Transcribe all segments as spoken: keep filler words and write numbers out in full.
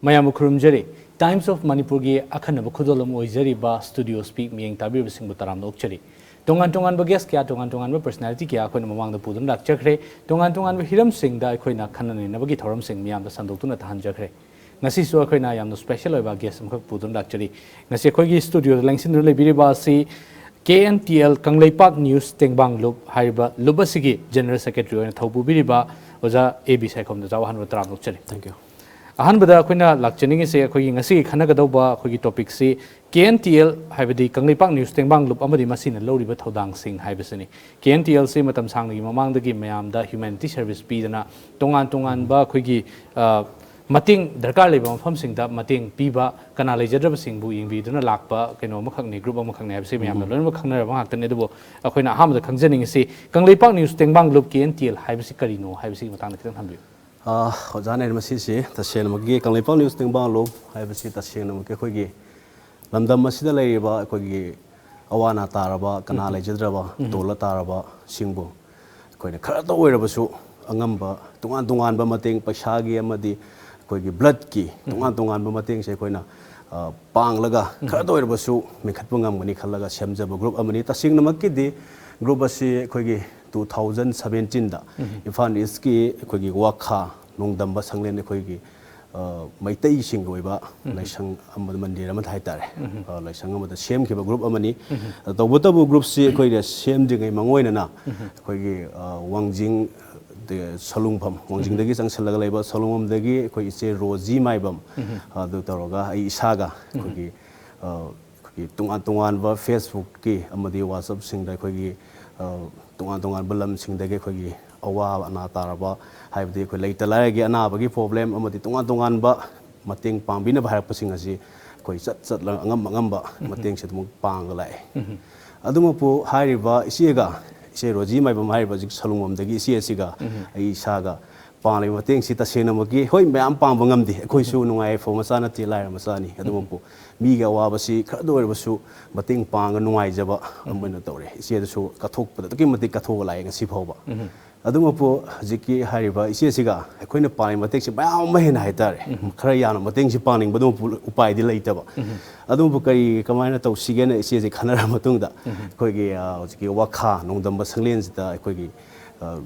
ꯃꯌꯥꯝꯕꯨ ꯈꯨꯔꯨꯝꯖꯔꯤ꯫ Times of ꯃꯅꯤꯄꯨꯔꯒꯤ ꯑꯈꯟꯅꯕ ꯈꯨꯗꯣꯜ ꯑꯃ ꯑꯣꯏꯖꯔꯤꯕ Studio Speak ꯃꯤꯠꯌꯦꯡ ꯇꯥꯕꯤꯔꯤꯕꯁꯤꯡꯕꯨ ꯇꯔꯥꯝꯅ ꯑꯣꯛꯆꯔꯤ꯫ ꯇꯣꯉꯥꯟ ꯇꯣꯉꯥꯟꯕ guest ꯀꯌꯥ, ꯇꯣꯉꯥꯟ ꯇꯣꯉꯥꯟꯕ personality ꯀꯌꯥ ꯑꯩꯈꯣꯏꯅ ꯃꯃꯥꯡꯗ ꯄꯨꯗꯨꯅ ꯂꯥꯛꯆꯈ꯭ꯔꯦ꯫ ꯇꯣꯉꯥꯟ ꯇꯣꯉꯥꯟꯕ ꯍꯤꯔꯝꯁꯤꯡꯗ ꯑꯩꯈꯣꯏꯅ ꯈꯟꯅ ꯅꯩꯅꯕꯒꯤ ꯊꯧꯔꯝꯁꯤꯡ ꯃꯤꯌꯥꯝꯗ ꯁꯟꯗꯣꯛꯇꯨꯅ ꯇꯥꯍꯟꯖꯈ꯭ꯔꯦ꯫ ꯉꯁꯤꯁꯨ ꯑꯩꯈꯣꯏꯅ ꯌꯥꯝꯅ special ꯑꯣꯏꯕ guest ꯑꯃꯈꯛ ꯄꯨꯗꯨꯅ ꯂꯥꯛꯆꯔꯤ꯫ ꯉꯁꯤ ꯑꯩꯈꯣꯏꯒꯤ studioꯗ ꯂꯦꯡꯁꯤꯟꯗꯨꯅ ꯂꯩꯕꯤꯔꯤꯕ ꯑꯁꯤ K N T L Kangleipak News ꯇꯦꯡꯕꯥꯡ ꯂꯨꯞ ꯍꯥꯏꯔꯤꯕ ꯂꯨꯞ ꯑꯁꯤꯒꯤ General Secretary ꯑꯣꯏꯅ ꯊꯧꯄꯨꯕꯤꯔꯤꯕ ꯑꯣꯖꯥ A B ꯁꯥꯏꯈꯣꯝꯗ ꯆꯥꯎ ꯑꯍꯥꯟꯕ ꯇꯔꯥꯝꯅ ꯑꯣꯛꯆꯔꯤ꯫ Thank you. ꯑꯍꯥꯟꯕꯗ ꯑꯩꯈꯣꯏꯅ ꯂꯥꯛꯆꯅꯤꯡꯉꯤꯁꯦ ꯑꯩꯈꯣꯏꯒꯤ ꯉꯁꯤꯒꯤ ꯈꯟꯅꯒꯗꯧꯕ ꯑꯩꯈꯣꯏꯒꯤ topicꯁꯤ K N T L ꯍꯥꯏꯕꯗꯤ ꯀꯪꯂꯩꯄꯥꯛ News ꯇꯦꯡꯕꯥꯡ ꯂꯨꯞ ꯑꯃꯗꯤ ꯃꯁꯤꯅ ꯂꯧꯔꯤꯕ ꯊꯧꯗꯥꯡꯁꯤꯡ ꯍꯥꯏꯕꯁꯤꯅꯤ꯫ K N T Lꯁꯤ ꯃꯇꯝ ꯁꯥꯡꯅꯒꯤ ꯃꯃꯥꯡꯗꯒꯤ ꯃꯌꯥꯝꯗ humanity service ꯄꯤꯗꯅ ꯇꯣꯉꯥꯟ ꯇꯣꯉꯥꯟꯕ ꯑꯩꯈꯣꯏꯒꯤ, ꯑ, ꯃꯇꯦꯡ ꯗꯔꯀꯥꯔ ꯂꯩꯕ ꯃꯐꯝꯁꯤꯡꯗ ꯃꯇꯦꯡ ꯄꯤꯕ, ꯀꯅꯥ ꯂꯩꯖꯗ꯭ꯔꯕꯁꯤꯡꯕꯨ ꯌꯦꯡꯕꯤꯗꯨꯅ ꯂꯥꯛꯄ ꯀꯩꯅꯣ ꯑꯃꯈꯛꯅꯤ, group ꯑꯃꯈꯛꯅꯤ ꯍꯥꯏꯕꯁꯤ ꯃꯌꯥꯝꯅ ꯎꯝ꯫ ꯂꯣꯏꯅꯃꯛ ꯈꯪꯅꯔꯕ ꯉꯥꯛꯇꯅꯤ꯫ ꯑꯗꯨꯕꯨ ꯑꯩꯈꯣꯏꯅ ꯑꯍꯥꯟꯕꯗ ꯈꯪꯖꯅꯤꯡꯉꯤꯁꯤ ꯀꯪꯂꯩꯄꯥꯛ News ꯇꯦꯡꯕꯥꯡ ꯂꯨꯞ K N T L ꯍꯥꯏꯕꯁꯤ ꯀꯔꯤꯅꯣ ꯍꯥꯏꯕꯁꯤꯒꯤ ꯃꯇꯥꯡꯗ ꯈꯤꯇꯪ ꯊꯝꯕꯤꯌꯨ꯫ ꯑꯥ, ꯑꯣꯖꯥꯅ ꯃꯁꯤꯁꯤ ꯇꯁꯦꯡꯅꯃꯛꯀꯤ ꯀꯪꯂꯩꯄꯥꯛ News ꯇꯦꯡꯕꯥꯡ ꯂꯨꯞ ꯍꯥꯏꯕꯁꯤ ꯇꯁꯦꯡꯅꯃꯛꯀꯤ ꯑꯩꯈꯣꯏꯒꯤ ꯂꯝꯗꯝ ꯑꯁꯤꯗ ꯂꯩꯔꯤꯕ ꯑꯩꯈꯣꯏꯒꯤ ꯑꯋꯥ ꯑꯅꯥ ꯇꯥꯔꯕ, ꯀꯅꯥ ꯎꯝ꯫ ꯂꯩꯖꯗ꯭ꯔꯕ, ꯎꯝ꯫ ꯇꯣꯜꯂ ꯇꯥꯔꯕꯁꯤꯡꯕꯨ ꯑꯩꯈꯣꯏꯅ ꯈꯔꯇ ꯑꯣꯏꯔꯕꯁꯨ ꯑꯉꯝꯕ ꯇꯣꯉꯥꯟ ꯇꯣꯉꯥꯟꯕ ꯃꯇꯦꯡ, ꯄꯩꯁꯥꯒꯤ ꯑꯃꯗꯤ ꯑꯩꯈꯣꯏꯒꯤ bloodꯀꯤ ꯎꯝ꯫ ꯇꯣꯉꯥꯟ ꯇꯣꯉꯥꯟꯕ ꯃꯇꯦꯡꯁꯦ ꯑꯩꯈꯣꯏꯅ, ꯑ, ꯄꯥꯡꯂꯒ ꯎꯝ꯫ ꯈꯔꯇ ꯑꯣꯏꯔꯕꯁꯨ ꯃꯦꯟꯈꯠꯄ ꯉꯝꯒꯅꯤ ꯈꯜꯂꯒ ꯁꯦꯝꯖꯕ group ꯑꯃꯅꯤ꯫ ꯇꯁꯦꯡꯅꯃꯛꯀꯤꯗꯤ group ꯑꯁꯤ ꯑꯩꯈꯣꯏꯒꯤ two thousand seventeenꯗ ꯎꯝ꯫ ꯏꯝꯐꯥꯜ Eastꯀꯤ ꯑꯩꯈꯣꯏꯒꯤ ꯋꯥꯈꯥ ꯅꯣꯡꯗꯝꯕ ꯁꯪꯂꯦꯟ ꯑꯩꯈꯣꯏꯒꯤ, ꯑ, ꯃꯩꯇꯩꯁꯤꯡꯒꯤ ꯑꯣꯏꯕ ꯎꯝ꯫ ꯂꯥꯏꯁꯪ ꯑꯃꯗ, ꯃꯟꯗꯤꯔ ꯑꯃꯗ ꯍꯥꯏꯇꯥꯔꯦ, ꯎꯝ꯫ ꯑ, ꯂꯥꯏꯁꯪ ꯑꯃꯗ ꯁꯦꯝꯈꯤꯕ group ꯑꯃꯅꯤ꯫ ꯎꯝ꯫ ꯑ, ꯇꯧꯕꯇꯕꯨ groupꯁꯤ ꯑꯩꯈꯣꯏꯅ ꯁꯦꯝꯗ꯭ꯔꯤꯉꯩ ꯃꯥꯡꯑꯣꯏꯅꯅ ꯎꯝ꯫ ꯑꯩꯈꯣꯏꯒꯤ, ꯑ, ꯋꯥꯡꯖꯤꯡ, ꯗ-, ꯁꯂꯨꯡꯐꯝ, ꯋꯥꯡꯖꯤꯡꯗꯒꯤ ꯆꯪꯁꯤꯜꯂꯒ ꯂꯩꯕ ꯁꯂꯨꯡꯐꯝꯗꯒꯤ ꯑꯩꯈꯣꯏ ꯏꯆꯦ ꯔꯣꯖꯤ ꯃꯥꯏꯕꯝ, ꯎꯝ꯫ ꯑꯗꯨ ꯇꯧꯔꯒ ꯑꯩ ꯏꯁꯥꯒ ꯎꯝ꯫ ꯑꯩꯈꯣꯏꯒꯤ, ꯑ, ꯑꯩꯈꯣꯏꯒꯤ ꯇꯣꯉꯥꯟ ꯇꯣꯉꯥꯟꯕ Facebookꯀꯤ ꯑꯃꯗꯤ WhatsAppꯁꯤꯡꯗ ꯑꯩꯈꯣꯏꯒꯤ, ꯑ, ꯇꯣꯉꯥꯟ ꯇꯣꯉꯥꯟꯕ ꯂꯝꯁꯤꯡꯗꯒꯤ ꯑꯩꯈꯣꯏꯒꯤ ꯑꯋꯥ ꯑꯅꯥ ꯇꯥꯔꯕ, ꯍꯥꯏꯕꯗꯤ ꯑꯩꯈꯣꯏ ꯂꯩꯇ ꯂꯥꯏꯔꯒꯤ ꯑꯅꯥꯕꯒꯤ problem ꯑꯃꯗꯤ ꯇꯣꯉꯥꯟ ꯇꯣꯉꯥꯟꯕ ꯃꯇꯦꯡ ꯄꯥꯡꯕꯤꯅꯕ ꯍꯥꯏꯔꯛꯄꯁꯤꯡ ꯑꯁꯤ ꯑꯩꯈꯣꯏ ꯆꯠ ꯆꯠꯂꯒ ꯑꯉꯝ ꯑꯉꯝꯕ ꯎꯝ꯫ ꯃꯇꯦꯡꯁꯦ ꯑꯗꯨꯃꯛ ꯄꯥꯡꯉꯒ ꯂꯥꯛꯑꯦ꯫ ꯎꯝ꯫ ꯑꯗꯨꯃꯛꯄꯨ ꯍꯥꯏꯔꯤꯕ ꯏꯆꯦꯒ, ꯏꯆꯦ ꯔꯣꯖꯤ ꯃꯥꯏꯕꯝ ꯍꯥꯏꯔꯤꯕ ꯍꯧꯖꯤꯛ ꯁꯂꯨꯡꯕꯝꯗꯒꯤ ꯏꯆꯦ ꯑꯁꯤꯒ ꯎꯝ꯫ ꯑꯩ ꯏꯁꯥꯒ ꯄꯥꯡꯂꯤꯕ ꯃꯇꯦꯡꯁꯤ ꯇꯁꯦꯡꯅꯃꯛꯀꯤ, ꯍꯣꯏ, ꯃꯌꯥꯝ ꯄꯥꯡꯕ ꯉꯝꯗꯦ, ꯑꯩꯈꯣꯏꯁꯨ ꯎꯝ꯫ ꯅꯨꯡꯉꯥꯏ ꯌꯥꯏꯐꯕ ꯃꯆꯥ ꯅꯠꯇꯦ, ꯂꯥꯏꯔ ꯃꯆꯥꯅꯤ꯫ ꯎꯝ꯫ ꯑꯗꯨꯃꯛꯄꯨ ꯃꯤꯒꯤ ꯑꯋꯥꯕꯁꯤ ꯈꯔꯗ ꯑꯣꯏꯔꯕꯁꯨ ꯃꯇꯦꯡ ꯄꯥꯡꯉ ꯅꯨꯡꯉꯥꯏꯖꯕ ꯎꯝ꯫ ꯑꯃ ꯑꯣꯏꯅ ꯇꯧꯔꯦ꯫ ꯏꯆꯦꯗꯁꯨ ꯀꯠꯊꯣꯛꯄꯗ ꯑꯗꯨꯛꯀꯤ ꯃꯇꯤꯛ ꯀꯠꯊꯣꯛꯑ ꯂꯥꯛꯑꯦ ꯉꯁꯤ ꯐꯥꯎꯕ꯫ ꯎꯝ꯫ ꯑꯗꯨꯃꯛꯄꯨ ꯍꯧꯖꯤꯛꯀꯤ ꯍꯥꯏꯔꯤꯕ ꯏꯆꯦꯁꯤꯒ ꯑꯩꯈꯣꯏꯅ ꯄꯥꯡꯉꯤ ꯃꯇꯦꯡꯁꯤ ꯃꯌꯥꯝ ꯑꯃ ꯍꯦꯟꯅ ꯍꯥꯏꯇꯥꯔꯦ, ꯈꯔ ꯌꯥꯝꯅ ꯃꯇꯦꯡꯁꯤ ꯄꯥꯡꯅꯤꯡꯕ ꯑꯗꯨꯃꯛꯄꯨ ꯎꯄꯥꯏꯗꯤ ꯂꯩꯇꯕ꯫ ꯑꯗꯨꯕꯨ ꯀꯔꯤ ꯀꯃꯥꯏꯅ ꯇꯧꯁꯤꯒꯦꯅ ꯏꯆꯦꯁꯤ ꯈꯟꯅꯔ ꯃꯇꯨꯡꯗ ꯑꯩꯈꯣꯏꯒꯤ ꯑ, ꯍꯧꯖꯤꯛꯀꯤ ꯋꯥꯈꯥ ꯅꯣꯡꯗꯝꯕ ꯁꯪꯂꯦꯟꯁꯤꯗ ꯑꯩꯈꯣꯏꯒꯤ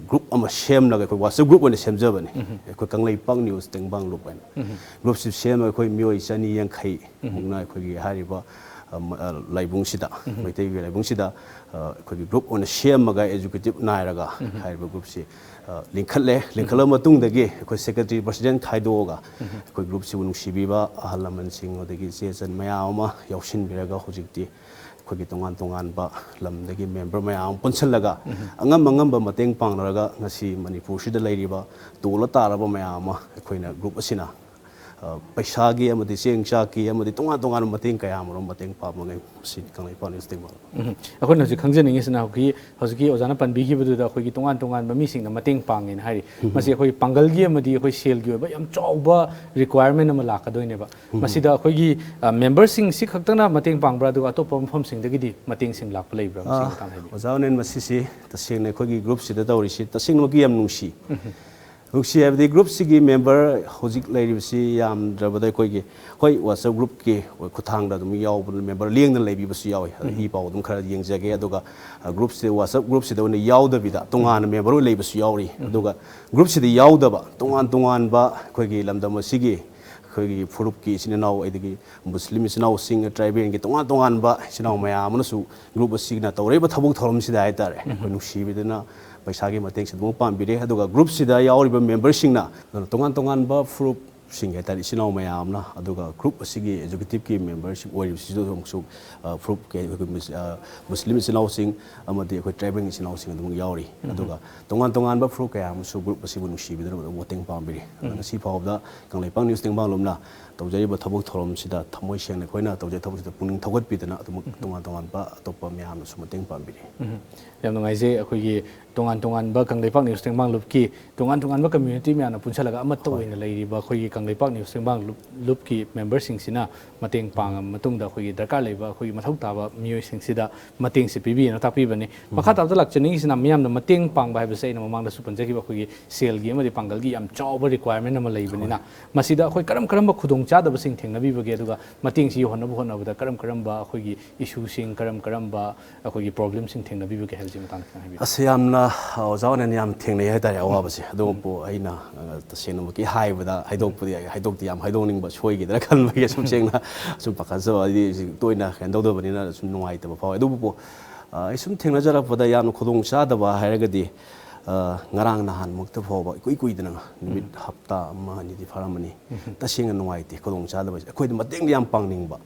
ꯒ꯭ꯔꯨꯞ ꯑꯃ ꯁꯦꯝꯂꯒ ꯑꯩꯈꯣꯏ WhatsApp ꯒ꯭ꯔꯨꯞ ꯑꯣꯏꯅ ꯁꯦꯝꯖꯕꯅꯤ꯫ ꯑꯩꯈꯣꯏ ꯀꯪꯂꯩꯄꯥꯛ ꯅ꯭ꯌꯨꯁ ꯇꯦꯡꯕꯥꯡ ꯂꯨꯞ ꯍꯥꯏꯅ꯫ ꯒ꯭ꯔꯨꯞꯁꯤ ꯁꯦꯝꯃꯒ ꯑꯩꯈꯣꯏ ꯃꯤꯑꯣꯏ ꯆꯅꯤ ꯌꯥꯡꯈꯩ ꯃꯨꯛꯅ ꯑꯩꯈꯣꯏꯒꯤ ꯍꯥꯏꯔꯤꯕ ꯑ, ꯃ-, ꯑ, ꯂꯥꯏꯕꯨꯡꯁꯤꯗ, ꯃꯩꯇꯩꯒꯤ ꯂꯥꯏꯕꯨꯡꯁꯤꯗ ꯑ, ꯑꯩꯈꯣꯏꯒꯤ ꯒ꯭ꯔꯨꯞ ꯑꯣꯏꯅ ꯁꯦꯝꯃꯒ ꯑꯦꯛꯖꯤꯀ꯭ꯌꯨꯇꯤꯞ ꯅꯥꯏꯔꯒ ꯍꯥꯏꯔꯤꯕ ꯒ꯭ꯔꯨꯞꯁꯤ ꯑ, ꯂꯤꯡꯈꯠꯂꯦ꯫ ꯂꯤꯡꯈꯠꯂꯕ ꯃꯇꯨꯡꯗꯒꯤ ꯑꯩꯈꯣꯏ ꯁꯦꯀ꯭ꯔꯦꯇꯔꯤ ꯄ꯭ꯔꯁꯤꯗꯦꯟ ꯈꯥꯏꯗꯣꯛꯑꯒ ꯑꯩꯈꯣꯏ ꯒ꯭ꯔꯨꯞꯁꯤꯕꯨ ꯅꯨꯡꯁꯤꯕꯤꯕ ꯑꯍꯜ ꯂꯃꯟꯁꯤꯡ ꯑꯗꯒꯤ ꯏꯆꯦ ꯏꯆꯟ ꯃꯌꯥꯝ ꯑꯃ ꯌꯥꯎꯁꯤꯟꯕꯤꯔꯒ ꯍꯧꯖꯤꯛꯇꯤ ꯑꯩꯈꯣꯏꯒꯤ ꯇꯣꯉꯥꯟ ꯇꯣꯉꯥꯟꯕ ꯂꯝꯗꯒꯤ ꯃꯦꯝꯕꯔ ꯃꯌꯥꯝ ꯑꯃ ꯄꯨꯟꯁꯤꯜꯂꯒ ꯑꯉꯝ ꯑꯉꯝꯕ ꯃꯇꯦꯡ ꯄꯥꯡꯅꯔꯒ ꯉꯁꯤ ꯃꯅꯤꯄꯨꯔꯁꯤꯗ ꯂꯩꯔꯤꯕ ꯇꯣꯜꯂ ꯇꯥꯔꯕ ꯃꯌꯥꯝ ꯑꯃ ꯑꯩꯈꯣꯏꯅ ꯒ꯭ꯔꯨꯞ ꯑꯁꯤꯅ ꯑ, ꯄꯩꯁꯥꯒꯤ ꯑꯃꯗꯤ ꯆꯦꯡ ꯆꯥꯛꯀꯤ ꯑꯃꯗꯤ ꯇꯣꯉꯥꯟ ꯇꯣꯉꯥꯟꯕ ꯃꯇꯦꯡ ꯀꯌꯥ ꯑꯃꯔꯣꯝ ꯃꯇꯦꯡ ꯄꯥꯡꯕ ꯉꯝꯃꯤ꯫ ꯃꯁꯤ ꯀꯪꯂꯩꯄꯥꯛ ꯅ꯭ꯌꯨꯁ ꯇꯦꯡꯕꯥꯡ꯫ ꯎꯝ꯫ ꯑꯩꯈꯣꯏꯅ ꯍꯧꯖꯤꯛ ꯈꯪꯖꯅꯤꯡꯉꯤꯁꯤꯅ ꯍꯧꯖꯤꯛꯀꯤ, ꯍꯧꯖꯤꯛꯀꯤ ꯑꯣꯖꯥꯅ ꯄꯟꯕꯤꯈꯤꯕꯗꯨꯗ ꯑꯩꯈꯣꯏꯒꯤ ꯇꯣꯉꯥꯟ ꯇꯣꯉꯥꯟꯕ ꯃꯤꯁꯤꯡꯅ ꯃꯇꯦꯡ ꯄꯥꯡꯉꯦꯅ ꯍꯥꯏꯔꯤ꯫ ꯃꯁꯤ ꯑꯩꯈꯣꯏ ꯄꯥꯡꯒꯜꯒꯤ ꯑꯃꯗꯤ ꯑꯩꯈꯣꯏ ꯁꯦꯜꯒꯤ ꯑꯣꯏꯕ ꯌꯥꯝ ꯆꯥꯎꯕ ꯔꯤꯀ꯭ꯋꯥꯏꯔꯃꯦꯟ ꯑꯃ ꯂꯥꯛꯀꯗꯣꯏꯅꯦꯕ꯫ ꯃꯁꯤꯗ ꯑꯩꯈꯣꯏꯒꯤ, ꯑ, ꯃꯦꯝꯕꯔꯁꯤꯡ ꯁꯤ ꯈꯛꯇꯅ ꯃꯇꯦꯡ ꯄꯥꯡꯕ꯭ꯔꯥ, ꯑꯗꯨꯒ ꯑꯇꯣꯞꯄ ꯃꯐꯝꯁꯤꯡꯗꯒꯤꯗꯤ ꯃꯇꯦꯡꯁꯤꯡ ꯂꯥꯛꯄ ꯂꯩꯕ꯭ꯔꯥ? ꯃꯁꯤꯒꯤ ꯑ, ꯃꯇꯥꯡꯗ ꯍꯥꯏꯕꯤꯌꯨ꯫ ꯑꯣꯖꯥ ꯑꯣꯅꯦꯟ, ꯃꯁꯤꯁꯤ ꯇꯁꯦꯡꯅ ꯑꯩꯈꯣꯏꯒꯤ ꯒ꯭ꯔꯨꯞꯁꯤꯗ ꯇꯧꯔꯤꯁꯤ ꯇꯁꯦꯡꯅꯃꯛꯀꯤ ꯌꯥꯝ ꯅꯨꯡꯁꯤ꯫ ꯅꯨꯡꯁꯤ ꯍꯥꯏꯕꯗꯤ ꯒ꯭ꯔꯨꯞꯁꯤꯒꯤ ꯃꯦꯝꯕꯔ ꯍꯧꯖꯤꯛ ꯂꯩꯔꯤꯕꯁꯤ ꯌꯥꯝꯗ꯭ꯔꯕꯗ ꯑꯩꯈꯣꯏꯒꯤ, ꯍꯣꯏ, WhatsApp ꯒ꯭ꯔꯨꯞꯀꯤ ꯈꯨꯠꯊꯥꯡꯗ ꯑꯗꯨꯝ ꯌꯥꯎꯕ ꯃꯦꯝꯕꯔ ꯂꯦꯡꯗꯅ ꯂꯩꯕꯤꯕꯁꯨ ꯌꯥꯎꯏ꯫ ꯑꯗ ꯏ ꯄꯥꯎ ꯑꯗꯨꯝ ꯈꯔ ꯌꯦꯡꯖꯒꯦ꯫ ꯑꯗꯨꯒ, ꯑ, ꯒ꯭ꯔꯨꯞꯁꯤꯗ, WhatsApp ꯒ꯭ꯔꯨꯞꯁꯤꯗ ꯑꯣꯏꯅ ꯌꯥꯎꯗꯕꯤꯗ ꯇꯣꯉꯥꯟꯅ ꯃꯦꯝꯕꯔ ꯑꯣꯏꯅ ꯂꯩꯕꯁꯨ ꯌꯥꯎꯔꯤ꯫ ꯑꯗꯨꯒ ꯒ꯭ꯔꯨꯞꯁꯤꯗ ꯌꯥꯎꯗꯕ ꯇꯣꯉꯥꯟ ꯇꯣꯉꯥꯟꯕ ꯑꯩꯈꯣꯏꯒꯤ ꯂꯝꯗꯝ ꯑꯁꯤꯒꯤ ꯑꯩꯈꯣꯏꯒꯤ ꯐꯨꯔꯨꯞꯀꯤ ꯏꯆꯤꯟ ꯏꯅꯥꯎ, ꯑꯗꯒꯤ ꯃꯨꯁꯂꯤꯝ ꯏꯆꯤꯟ ꯏꯅꯥꯎꯁꯤꯡ, ꯇ꯭ꯔꯥꯏꯕꯦꯜꯒꯤ ꯇꯣꯉꯥꯟ ꯇꯣꯉꯥꯟꯕ ꯏꯆꯤꯟ ꯏꯅꯥꯎ ꯃꯌꯥꯝ ꯑꯃꯅꯁꯨ ꯒ꯭ꯔꯨꯞ ꯑꯁꯤꯅ ꯇꯧꯔꯛꯏꯕ ꯊꯕꯛ ꯊꯧꯔꯝꯁꯤꯗ ꯍꯥꯏꯇꯥꯔꯦ, ꯑꯩꯈꯣꯏ ꯅꯨꯡꯁꯤꯕꯤꯗꯅ ꯄꯩꯁꯥꯒꯤ ꯃꯇꯦꯡꯁꯨ ꯑꯗꯨꯃꯛ ꯄꯥꯡꯕꯤꯔꯦ꯫ ꯑꯗꯨꯒ ꯒ꯭ꯔꯨꯞꯁꯤꯗ ꯌꯥꯎꯔꯤꯕ ꯃꯦꯝꯕꯔꯁꯤꯡꯅ ꯑꯗꯨꯅ ꯇꯣꯉꯥꯟ ꯇꯣꯉꯥꯟꯕ ꯐꯨꯔꯨꯞꯁꯤꯡꯒꯤ ꯍꯥꯏꯇꯥꯔꯦ, ꯏꯆꯤꯟ ꯏꯅꯥꯎ ꯃꯌꯥꯝ ꯑꯃꯅ, ꯑꯗꯨꯒ ꯒ꯭ꯔꯨꯞ ꯑꯁꯤꯒꯤ ꯑꯦꯛꯖꯤꯀ꯭ꯌꯨꯇꯤꯞꯀꯤ ꯃꯦꯝꯕꯔꯁꯤꯞ ꯑꯣꯏꯔꯤꯕꯁꯤꯁꯨ ꯑꯃꯨꯛꯁꯨ, ꯑ, ꯐꯨꯔꯨꯞꯀꯤ ꯑꯩꯈꯣꯏꯒꯤ ꯃꯨꯁ-, ꯑ, ꯃꯨꯁꯂꯤꯝ ꯏꯆꯤꯟ ꯏꯅꯥꯎꯁꯤꯡ ꯑꯃꯗꯤ ꯑꯩꯈꯣꯏ ꯇ꯭ꯔꯥꯏꯕꯦꯜ ꯏꯆꯤꯟ ꯏꯅꯥꯎꯁꯤꯡ ꯑꯗꯨꯃꯛ ꯌꯥꯎꯔꯤ꯫ ꯑꯗꯨꯒ ꯇꯣꯉꯥꯟ ꯇꯣꯉꯥꯟꯕ ꯐꯨꯔꯨꯞ ꯀꯌꯥ ꯑꯃꯁꯨ ꯒ꯭ꯔꯨꯞ ꯑꯁꯤꯕꯨ ꯅꯨꯡꯁꯤꯕꯤꯗꯨꯅ ꯑꯗꯨꯝ ꯃꯇꯦꯡ ꯄꯥꯡꯕꯤꯔꯤ꯫ ꯑꯗꯨꯅ ꯉꯁꯤ ꯐꯥꯎꯕꯗ ꯀꯪꯂꯩꯄꯥꯛ ꯅ꯭ꯌꯨꯁ ꯇꯦꯡꯕꯥꯡ ꯂꯨꯞꯅ ꯇꯧꯖꯔꯤꯕ ꯊꯕꯛ ꯊꯧꯔꯝꯁꯤꯗ ꯊꯃꯣꯏ ꯁꯦꯡꯅ ꯑꯩꯈꯣꯏꯅ ꯇꯧꯖꯔꯤꯕ ꯊꯕꯛꯁꯤꯗ ꯄꯨꯛꯅꯤꯡ ꯊꯧꯒꯠꯄꯤꯗꯅ ꯑꯗꯨꯃꯛ ꯇꯣꯉꯥꯟ ꯇꯣꯉꯥꯟꯕ ꯑꯇꯣꯞꯄ ꯃꯌꯥꯝꯅꯁꯨ ꯃꯇꯦꯡ ꯄꯥꯡꯕꯤꯔꯤ꯫ ꯎꯝ꯫ ꯌꯥꯝ ꯅꯨꯡꯉꯥꯏꯖꯩ꯫ ꯑꯩꯈꯣꯏꯒꯤ ꯇꯣꯉꯥꯟ ꯇꯣꯉꯥꯟꯕ ꯀꯪꯂꯩꯄꯥꯛ ꯅ꯭ꯌꯨꯁ ꯇꯦꯡꯕꯥꯡ ꯂꯨꯞꯀꯤ ꯇꯣꯉꯥꯟ ꯇꯣꯉꯥꯟꯕ ꯀꯝꯃ꯭ꯌꯨꯅꯤꯇꯤ ꯃꯌꯥꯝꯅ ꯄꯨꯟꯁꯤꯜꯂꯒ ꯑꯃꯠꯇ ꯑꯣꯏꯅ ꯂꯩꯔꯤꯕ ꯑꯩꯈꯣꯏꯒꯤ ꯂꯩꯄꯥꯛ ꯅ꯭ꯌꯨꯁ ꯇꯦꯡꯕꯥꯡ ꯂꯨꯞ-, ꯂꯨꯞꯀꯤ ꯃꯦꯝꯕꯔꯁꯤꯡꯁꯤꯅ ꯃꯇꯦꯡ ꯄꯥꯡꯉꯕ ꯃꯇꯨꯡꯗ ꯑꯩꯈꯣꯏꯒꯤ ꯗꯔꯀꯥꯔ ꯂꯩꯕ ꯑꯩꯈꯣꯏꯒꯤ ꯃꯊꯧ ꯇꯥꯕ ꯃꯤꯑꯣꯏꯁꯤꯡꯁꯤꯗ ꯃꯇꯦꯡꯁꯦ ꯄꯤꯕꯤꯌꯦꯅ ꯇꯥꯛꯄꯤꯕꯅꯤ꯫ ꯃꯈꯥ ꯇꯥꯕꯗ ꯂꯥꯛꯆꯅꯤꯡꯉꯤꯁꯤꯅ ꯃꯤꯌꯥꯝꯅ ꯃꯇꯦꯡ ꯄꯥꯡꯕ ꯍꯥꯏꯕꯁꯦ ꯑꯩꯅ ꯃꯃꯥꯡꯗꯁꯨ ꯄꯟꯖꯈꯤꯕ ꯑꯩꯈꯣꯏꯒꯤ ꯁꯦꯜꯒꯤ ꯑꯃꯗꯤ ꯄꯥꯡꯒꯜꯒꯤ ꯌꯥꯝ ꯆꯥꯎꯕ requirement ꯑꯃ ꯂꯩꯕꯅꯤꯅ, ꯃꯁꯤꯗ ꯑꯩꯈꯣꯏ ꯀꯔꯝ ꯀꯔꯝꯕ ꯈꯨꯗꯣꯡꯆꯥꯗꯕꯁꯤꯡ ꯊꯦꯡꯅꯕꯤꯕꯒꯦ? ꯑꯗꯨꯒ ꯃꯇꯦꯡꯁꯤ ꯌꯧꯍꯟꯅꯕ ꯍꯣꯠꯅꯕꯗ ꯀꯔꯝ ꯀꯔꯝꯕ ꯑꯩꯈꯣꯏꯒꯤ issueꯁꯤꯡ, ꯀꯔꯝ ꯀꯔꯝꯕ ꯑꯩꯈꯣꯏꯒꯤ problemꯁꯤꯡ ꯊꯦꯡꯅꯕꯤꯕꯒꯦ ꯍꯥꯏꯕꯁꯤ ꯃꯇꯥꯡꯗ ꯈꯤꯇꯪ ꯍꯥꯏꯕꯤꯌꯨ꯫ ꯑꯁ, ꯌꯥꯝꯅ, ꯑ, ꯑꯣꯖꯥ ꯍꯣꯏꯅ ꯌꯥꯝ ꯊꯦꯡꯅꯩ ꯍꯥꯏꯇꯥꯔꯦ ꯑꯋꯥꯕꯁꯦ꯫ ꯑꯗꯨꯕꯨ ꯑꯩꯅ, ꯑ, ꯇꯁꯦꯡꯅꯃꯛꯀꯤ ꯍꯥꯏꯕꯗ ꯍꯥꯏꯗꯣꯛꯄꯗꯤ, ꯍꯥꯏꯗꯣꯛꯇꯤ ꯌꯥꯝ ꯍꯥꯏꯗꯣꯛꯅꯤꯡꯕ, ꯁꯣꯏꯈꯤꯗ꯭ꯔꯥ ꯈꯟꯕꯒꯤ ꯁꯨꯝ ꯁꯦꯡꯅ ꯁꯨꯝ ꯄꯥꯈꯠꯆꯕ, ꯍꯥꯏꯗꯤ ꯍꯧꯖꯤꯛ ꯇꯣꯏꯅ ꯀꯩꯅꯣ ꯇꯧꯗꯕꯅꯤꯅ ꯁꯨꯝ ꯅꯨꯡꯉꯥꯏꯇꯕ ꯐꯥꯎꯋꯦ꯫ ꯑꯗꯨꯕꯨ, ꯑ, ꯑꯩ ꯁꯨꯝ ꯊꯦꯡꯅꯖꯔꯛꯄꯗ ꯌꯥꯝꯅ ꯈꯨꯗꯣꯡ ꯆꯥꯗꯕ ꯍꯥꯏꯔꯒꯗꯤ, ꯑ, ꯉꯔꯥꯡ ꯅꯍꯥꯟꯃꯛꯇ ꯐꯥꯎꯕ ꯏꯀꯨꯏ ꯀꯨꯏꯗꯅ ꯅꯨꯃꯤꯠ ꯍꯞꯇꯥ ꯑꯃ ꯑꯅꯤꯗꯤ ꯐꯥꯔꯝꯃꯅꯤ꯫ ꯇꯁꯦꯡꯅ ꯅꯨꯡꯉꯥꯏꯇꯦ ꯈꯨꯗꯣꯡ ꯆꯥꯗꯕꯁꯦ꯫ ꯑꯩꯈꯣꯏꯗ ꯃꯇꯦꯡꯗꯤ ꯌꯥꯝ ꯄꯥꯡꯅꯤꯡꯕ꯫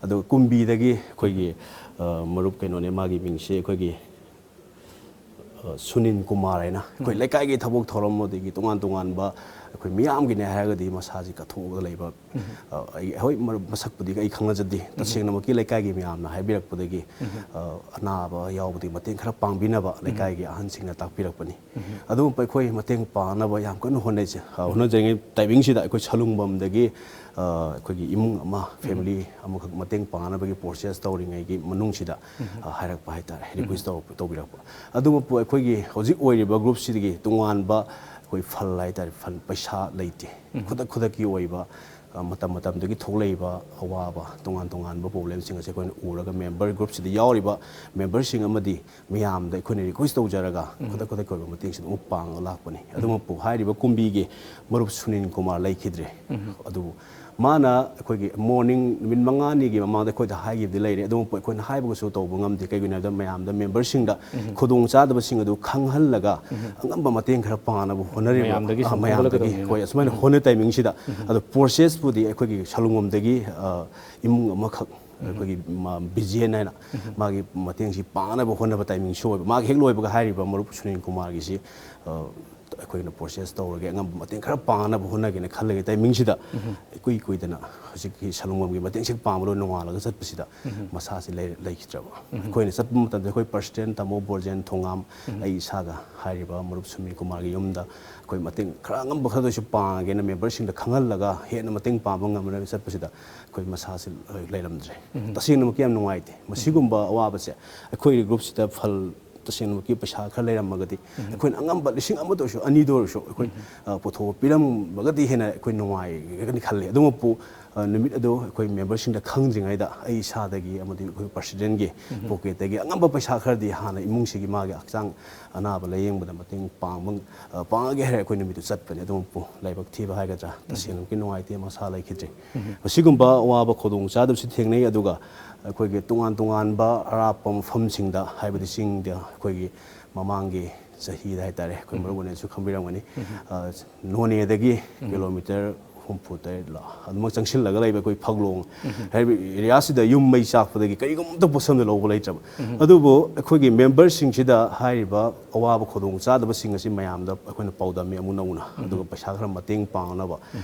ꯑꯗꯨꯒ ꯀꯨꯝꯕꯤꯗꯒꯤ ꯑꯩꯈꯣꯏꯒꯤ, ꯑ, ꯃꯔꯨꯞ ꯀꯩꯅꯣꯅꯦ, ꯃꯥꯒꯤ ꯃꯤꯡꯁꯦ ꯑꯩꯈꯣꯏꯒꯤ, ꯑ, ꯁꯨꯅꯤꯟ ꯀꯨꯃꯥꯔ ꯍꯥꯏꯅ ꯑꯩꯈꯣꯏ ꯂꯩꯀꯥꯏꯒꯤ ꯊꯕꯛ ꯊꯧꯔꯝ ꯑꯗꯒꯤ ꯇꯣꯉꯥꯟ ꯇꯣꯉꯥꯟꯕ ꯑꯩꯈꯣꯏ ꯃꯤꯌꯥꯝꯒꯤꯅꯦ ꯍꯥꯏꯔꯒꯗꯤ ꯃꯁꯥꯁꯤ ꯀꯠꯊꯣꯛꯑꯒ ꯂꯩꯕ, ꯑ, ꯑꯩ, ꯍꯣꯏ, ꯃꯔꯨꯞ ꯃꯁꯛꯄꯨꯗꯤ ꯑꯩ ꯈꯪꯅꯖꯗꯦ꯫ ꯇꯁꯦꯡꯅꯃꯛꯀꯤ ꯂꯩꯀꯥꯏꯒꯤ ꯃꯌꯥꯝꯅ ꯍꯥꯏꯕꯤꯔꯛꯄꯗꯒꯤ, ꯑ, ꯑꯅꯥꯕ ꯌꯥꯎꯕꯗꯒꯤ ꯃꯇꯦꯡ ꯈꯔ ꯄꯥꯡꯕꯤꯅꯕ ꯂꯩꯀꯥꯏꯒꯤ ꯑꯍꯟꯁꯤꯡꯅ ꯇꯥꯛꯄꯤꯔꯛꯄꯅꯤ꯫ ꯑꯗꯨꯒꯨꯝꯕ ꯑꯩꯈꯣꯏ ꯃꯇꯦꯡ ꯄꯥꯡꯅꯕ ꯌꯥꯝ ꯀꯟꯅ ꯍꯣꯠꯅꯖꯩ꯫ ꯑ, ꯍꯣꯠꯅꯖꯔꯤꯉꯩ timingꯁꯤꯗ ꯑꯩꯈꯣꯏ ꯁꯂꯨꯡꯕꯝꯗꯒꯤ, ꯑ, ꯑꯩꯈꯣꯏꯒꯤ ꯏꯃꯨꯡ ꯑꯃ, family ꯑꯃꯈꯛ ꯃꯇꯦꯡ ꯄꯥꯡꯅꯕꯒꯤ process ꯇꯧꯔꯤꯉꯩꯒꯤ ꯃꯅꯨꯡꯁꯤꯗ, ꯑ, ꯍꯥꯏꯔꯛꯄ ꯍꯥꯏꯇꯥꯔꯦ, request ꯇꯧ-, ꯇꯧꯕꯤꯔꯛꯄ꯫ ꯑꯗꯨꯃꯛꯄꯨ ꯑꯩꯈꯣꯏꯒꯤ ꯍꯧꯖꯤꯛ ꯑꯣꯏꯔꯤꯕ groupꯁꯤꯗꯒꯤ ꯇꯣꯉꯥꯟꯕ ꯑꯩꯈꯣꯏ fund ꯍꯥꯏꯇꯥꯔꯦ, fund ꯄꯩꯁꯥ ꯂꯩꯇꯦ꯫ ꯈꯨꯗꯛ ꯈꯨꯗꯛꯀꯤ ꯑꯣꯏꯕ, ꯑ, ꯃꯇꯝ ꯃꯇꯝꯗꯨꯒꯤ ꯊꯣꯛꯂꯛꯏꯕ ꯑꯋꯥꯕ, ꯇꯣꯉꯥꯟ ꯇꯣꯉꯥꯟꯕ problemꯁꯤꯡ ꯑꯁꯦ ꯑꯩꯈꯣꯏꯅ ꯎꯔꯒ member groupꯁꯤꯗ ꯌꯥꯎꯔꯤꯕ memberꯁꯤꯡ ꯑꯃꯗꯤ ꯃꯤꯌꯥꯝꯗ ꯑꯩꯈꯣꯏꯅ request ꯇꯧꯖꯔꯒ ꯈꯨꯗꯛ ꯈꯨꯗꯛꯀꯤ ꯑꯣꯏꯕ ꯃꯇꯦꯡꯁꯤ ꯑꯗꯨꯝ ꯄꯥꯡꯉꯒ ꯂꯥꯛꯄꯅꯤ꯫ ꯑꯗꯨꯃꯛꯄꯨ ꯍꯥꯏꯔꯤꯕ ꯀꯨꯝꯕꯤꯒꯤ ꯃꯔꯨꯞ ꯁꯨꯅꯤꯜ ꯀꯨꯃꯥꯔ ꯂꯩꯈꯤꯗ꯭ꯔꯦ꯫ ꯑꯗꯨꯕꯨ ꯃꯥꯅ ꯑꯩꯈꯣꯏꯒꯤ morning ꯅꯨꯃꯤꯠ ꯃꯉꯥꯅꯤꯒꯤ ꯃꯃꯥꯡꯗ ꯑꯩꯈꯣꯏꯗ ꯍꯥꯏꯈꯤꯕꯗꯤ ꯂꯩꯔꯦ꯫ ꯑꯗꯨꯃꯛꯄꯨ ꯑꯩꯈꯣꯏꯅ ꯍꯥꯏꯕꯒꯁꯨ ꯇꯧꯕ ꯉꯝꯗꯦ꯫ ꯀꯩꯒꯤꯅꯣ ꯍꯥꯏꯕꯗ ꯃꯌꯥꯝꯗ memberꯁꯤꯡꯗ ꯈꯨꯗꯣꯡꯆꯥꯗꯕꯁꯤꯡ ꯑꯗꯨ ꯈꯪꯍꯜꯂꯒ ꯑꯉꯝꯕ ꯃꯇꯦꯡ ꯈꯔ ꯄꯥꯡꯅꯕ ꯍꯣꯠꯅꯔꯤꯕ, ꯃꯌꯥꯝꯗꯒꯤ ꯑ, ꯁꯨꯝ ꯃꯌꯥꯝꯗꯒꯤ ꯈꯣꯝꯒꯠꯂꯛꯀꯗꯕꯅꯤꯅ꯫ ꯍꯣꯏ, ꯑꯁꯨꯃꯥꯏꯅ ꯍꯣꯠꯅ timingꯁꯤꯗ꯫ ꯑꯗꯣ processꯄꯨꯗꯤ ꯑꯩꯈꯣꯏꯒꯤ ꯁꯂꯨꯡꯕꯝꯗꯒꯤ, ꯑ, ꯏꯃꯨꯡ ꯑꯃꯈꯛ ꯑꯩꯈꯣꯏꯒꯤ ꯃꯥ ꯕꯤꯖꯦꯟ ꯍꯥꯏꯅ ꯃꯥꯒꯤ ꯃꯇꯦꯡꯁꯤ ꯄꯥꯡꯅꯕ ꯍꯣꯠꯅꯕ timingꯁꯨ ꯑꯣꯏꯕ꯫ ꯃꯥꯒꯤ ꯍꯦꯛ ꯂꯣꯏꯕꯒ ꯍꯥꯏꯔꯤꯕ ꯃꯔꯨꯞ ꯁꯨꯅꯤꯜ ꯀꯨꯃꯥꯔꯒꯤꯁꯤ, ꯑ, ꯑꯩꯈꯣꯏꯅ ꯄ꯭ꯔꯣꯁꯦꯁ ꯇꯧꯔꯒꯦ, ꯑꯉꯝꯕ ꯃꯇꯦꯡ ꯈꯔ ꯄꯥꯡꯅꯕ ꯍꯣꯠꯅꯒꯦꯅ ꯈꯜꯂꯤꯉꯩ ꯇꯥꯏꯃꯤꯡꯁꯤꯗ ꯏꯀꯨꯏ ꯀꯨꯏꯗꯅ ꯍꯧꯖꯤꯛꯀꯤ ꯁꯂꯨꯡꯕꯝꯒꯤ ꯃꯇꯦꯡꯁꯦ ꯄꯥꯡꯕ ꯂꯣꯏ ꯅꯣꯡꯉꯥꯜꯂꯒ ꯆꯠꯄꯁꯤꯗ ꯃꯁꯥꯁꯤ ꯂꯩ-, ꯂꯩꯈꯤꯗ꯭ꯔꯕ꯫ ꯑꯩꯈꯣꯏꯅ ꯆꯠꯄ ꯃꯇꯝꯗ ꯑꯩꯈꯣꯏ ꯄ꯭ꯔꯁꯤꯗꯦꯟ ꯇꯥꯃꯣ ꯕꯣꯔꯖꯦꯟ ꯊꯣꯉꯥꯝ, ꯑꯩ ꯏꯁꯥꯒ ꯍꯥꯏꯔꯤꯕ ꯃꯔꯨꯞ ꯁꯨꯃꯤꯟ ꯀꯨꯃꯥꯔꯒꯤ ꯌꯨꯝꯗ ꯑꯩꯈꯣꯏ ꯃꯇꯦꯡ ꯈꯔ ꯑꯉꯝꯕ ꯈꯔꯗ ꯑꯣꯏꯁꯨ ꯄꯥꯡꯒꯦꯅ ꯃꯦꯝꯕꯔꯁꯤꯡꯗ ꯈꯪꯍꯜꯂꯒ ꯍꯦꯟꯅ ꯃꯇꯦꯡ ꯄꯥꯡꯕ ꯉꯝꯅꯕ ꯆꯠꯄꯁꯤꯗ ꯑꯩꯈꯣꯏ ꯃꯁꯥꯁꯤ ꯂꯩꯔꯝꯗ꯭ꯔꯦ꯫ ꯇꯁꯦꯡꯅꯃꯛꯀꯤ ꯌꯥꯝ ꯅꯨꯡꯉꯥꯏꯇꯦ꯫ ꯃꯁꯤꯒꯨꯝꯕ ꯑꯋꯥꯕꯁꯦ ꯑꯩꯈꯣꯏꯒꯤ ꯒ꯭ꯔꯨꯞꯁꯤꯗ ꯐꯜ ꯇꯁꯦꯡꯅꯃꯛꯀꯤ ꯄꯩꯁꯥ ꯈꯔ ꯂꯩꯔꯝꯃꯒꯗꯤ ꯑꯩꯈꯣꯏꯅ ꯑꯉꯝꯕ ꯂꯤꯁꯤꯡ ꯑꯃꯗ ꯑꯣꯏꯔꯁꯨ, ꯑꯅꯤꯗ ꯑꯣꯏꯔꯁꯨ ꯑꯩꯈꯣꯏ, ꯑ, ꯄꯨꯊꯣꯛꯄꯤꯔꯝꯃꯒꯗꯤ ꯍꯦꯟꯅ ꯑꯩꯈꯣꯏ ꯅꯨꯡꯉꯥꯏꯒꯅꯤ ꯈꯜꯂꯤ꯫ ꯑꯗꯨꯃꯛꯄꯨ, ꯑ, ꯅꯨꯃꯤꯠ ꯑꯗꯨ ꯑꯩꯈꯣꯏ ꯃꯦꯝꯕꯔꯁꯤꯡꯗ ꯈꯪꯗ꯭ꯔꯤꯉꯩꯗ ꯑꯩ ꯏꯁꯥꯗꯒꯤ ꯑꯃꯗꯤ ꯑꯩꯈꯣꯏ ꯄ꯭ꯔꯁꯤꯗꯦꯟꯒꯤ ꯄꯣꯀꯦꯠꯇꯒꯤ ꯑꯉꯝꯕ ꯄꯩꯁꯥ ꯈꯔꯗꯤ ꯍꯥꯟꯅ ꯏꯃꯨꯡꯁꯤꯒꯤ ꯃꯥꯒꯤ ꯍꯛꯆꯥꯡ ꯑꯅꯥꯕ ꯂꯥꯌꯦꯡꯕꯗ ꯃꯇꯦꯡ ꯄꯥꯡꯕ, ꯑ, ꯄꯥꯡꯉꯒꯦ ꯍꯥꯏꯔ ꯑꯩꯈꯣꯏ ꯅꯨꯃꯤꯠꯇꯨ ꯆꯠꯄꯅꯤ꯫ ꯑꯗꯨꯃꯛꯄꯨ ꯂꯥꯏꯕꯛ ꯊꯤꯕ ꯍꯥꯏꯒꯗ꯭ꯔꯥ, ꯇꯁꯦꯡꯅꯃꯛꯀꯤ ꯅꯨꯡꯉꯥꯏꯇꯦ, ꯃꯁꯥ ꯂꯩꯈꯤꯗ꯭ꯔꯦ꯫ ꯃꯁꯤꯒꯨꯝꯕ ꯑꯋꯥꯕ ꯈꯨꯗꯣꯡ ꯆꯥꯗꯕꯁꯤ ꯊꯦꯡꯅꯩ꯫ ꯑꯗꯨꯒ ꯑꯩꯈꯣꯏꯒꯤ ꯇꯣꯉꯥꯟ ꯇꯣꯉꯥꯟꯕ ꯑꯔꯥꯞꯄ ꯃꯐꯝꯁꯤꯡꯗ, ꯍꯥꯏꯕꯗꯤ ꯆꯤꯡꯗ ꯑꯩꯈꯣꯏꯒꯤ ꯃꯃꯥꯡꯒꯤ ꯆꯍꯤꯗ ꯍꯥꯏꯇꯥꯔꯦ, ꯑꯩꯈꯣꯏ ꯃꯔꯨꯞ ꯑꯣꯏꯅꯁꯨ ꯈꯪꯕꯤꯔꯝꯒꯅꯤ, ꯑ, ꯅꯣꯅꯦꯗꯒꯤ ꯀꯤꯂꯣꯃꯤꯇꯔ ꯍꯨꯝꯐꯨ ꯇꯔꯦꯠ ꯂ ꯑꯗꯨꯃꯛ ꯆꯪꯁꯤꯜꯂꯒ ꯂꯩꯕ ꯑꯩꯈꯣꯏ ꯐꯒꯂꯣꯡ ꯍꯥꯏꯔꯤꯕ ꯑꯦꯔꯤꯌꯥꯁꯤꯗ ꯌꯨꯝ ꯃꯩ ꯆꯥꯛꯄꯗꯒꯤ ꯀꯔꯤꯒꯨꯝꯕ ꯑꯝꯇ ꯄꯣꯠꯁꯝꯗ ꯂꯧꯕ ꯂꯩꯇ꯭ꯔꯕ꯫ ꯑꯗꯨꯕꯨ ꯑꯩꯈꯣꯏꯒꯤ ꯃꯦꯝꯕꯔꯁꯤꯡꯁꯤꯗ ꯍꯥꯏꯔꯤꯕ ꯑꯋꯥꯕ ꯈꯨꯗꯣꯡ ꯆꯥꯗꯕꯁꯤꯡ ꯑꯁꯤ ꯃꯌꯥꯝꯗ ꯑꯩꯈꯣꯏꯅ ꯄꯥꯎꯗꯝꯃꯤ ꯑꯃꯨꯛ ꯅꯧꯅ, ꯑꯗꯨꯒ ꯄꯩꯁꯥ ꯈꯔ ꯃꯇꯦꯡ ꯄꯥꯡꯅꯕ꯫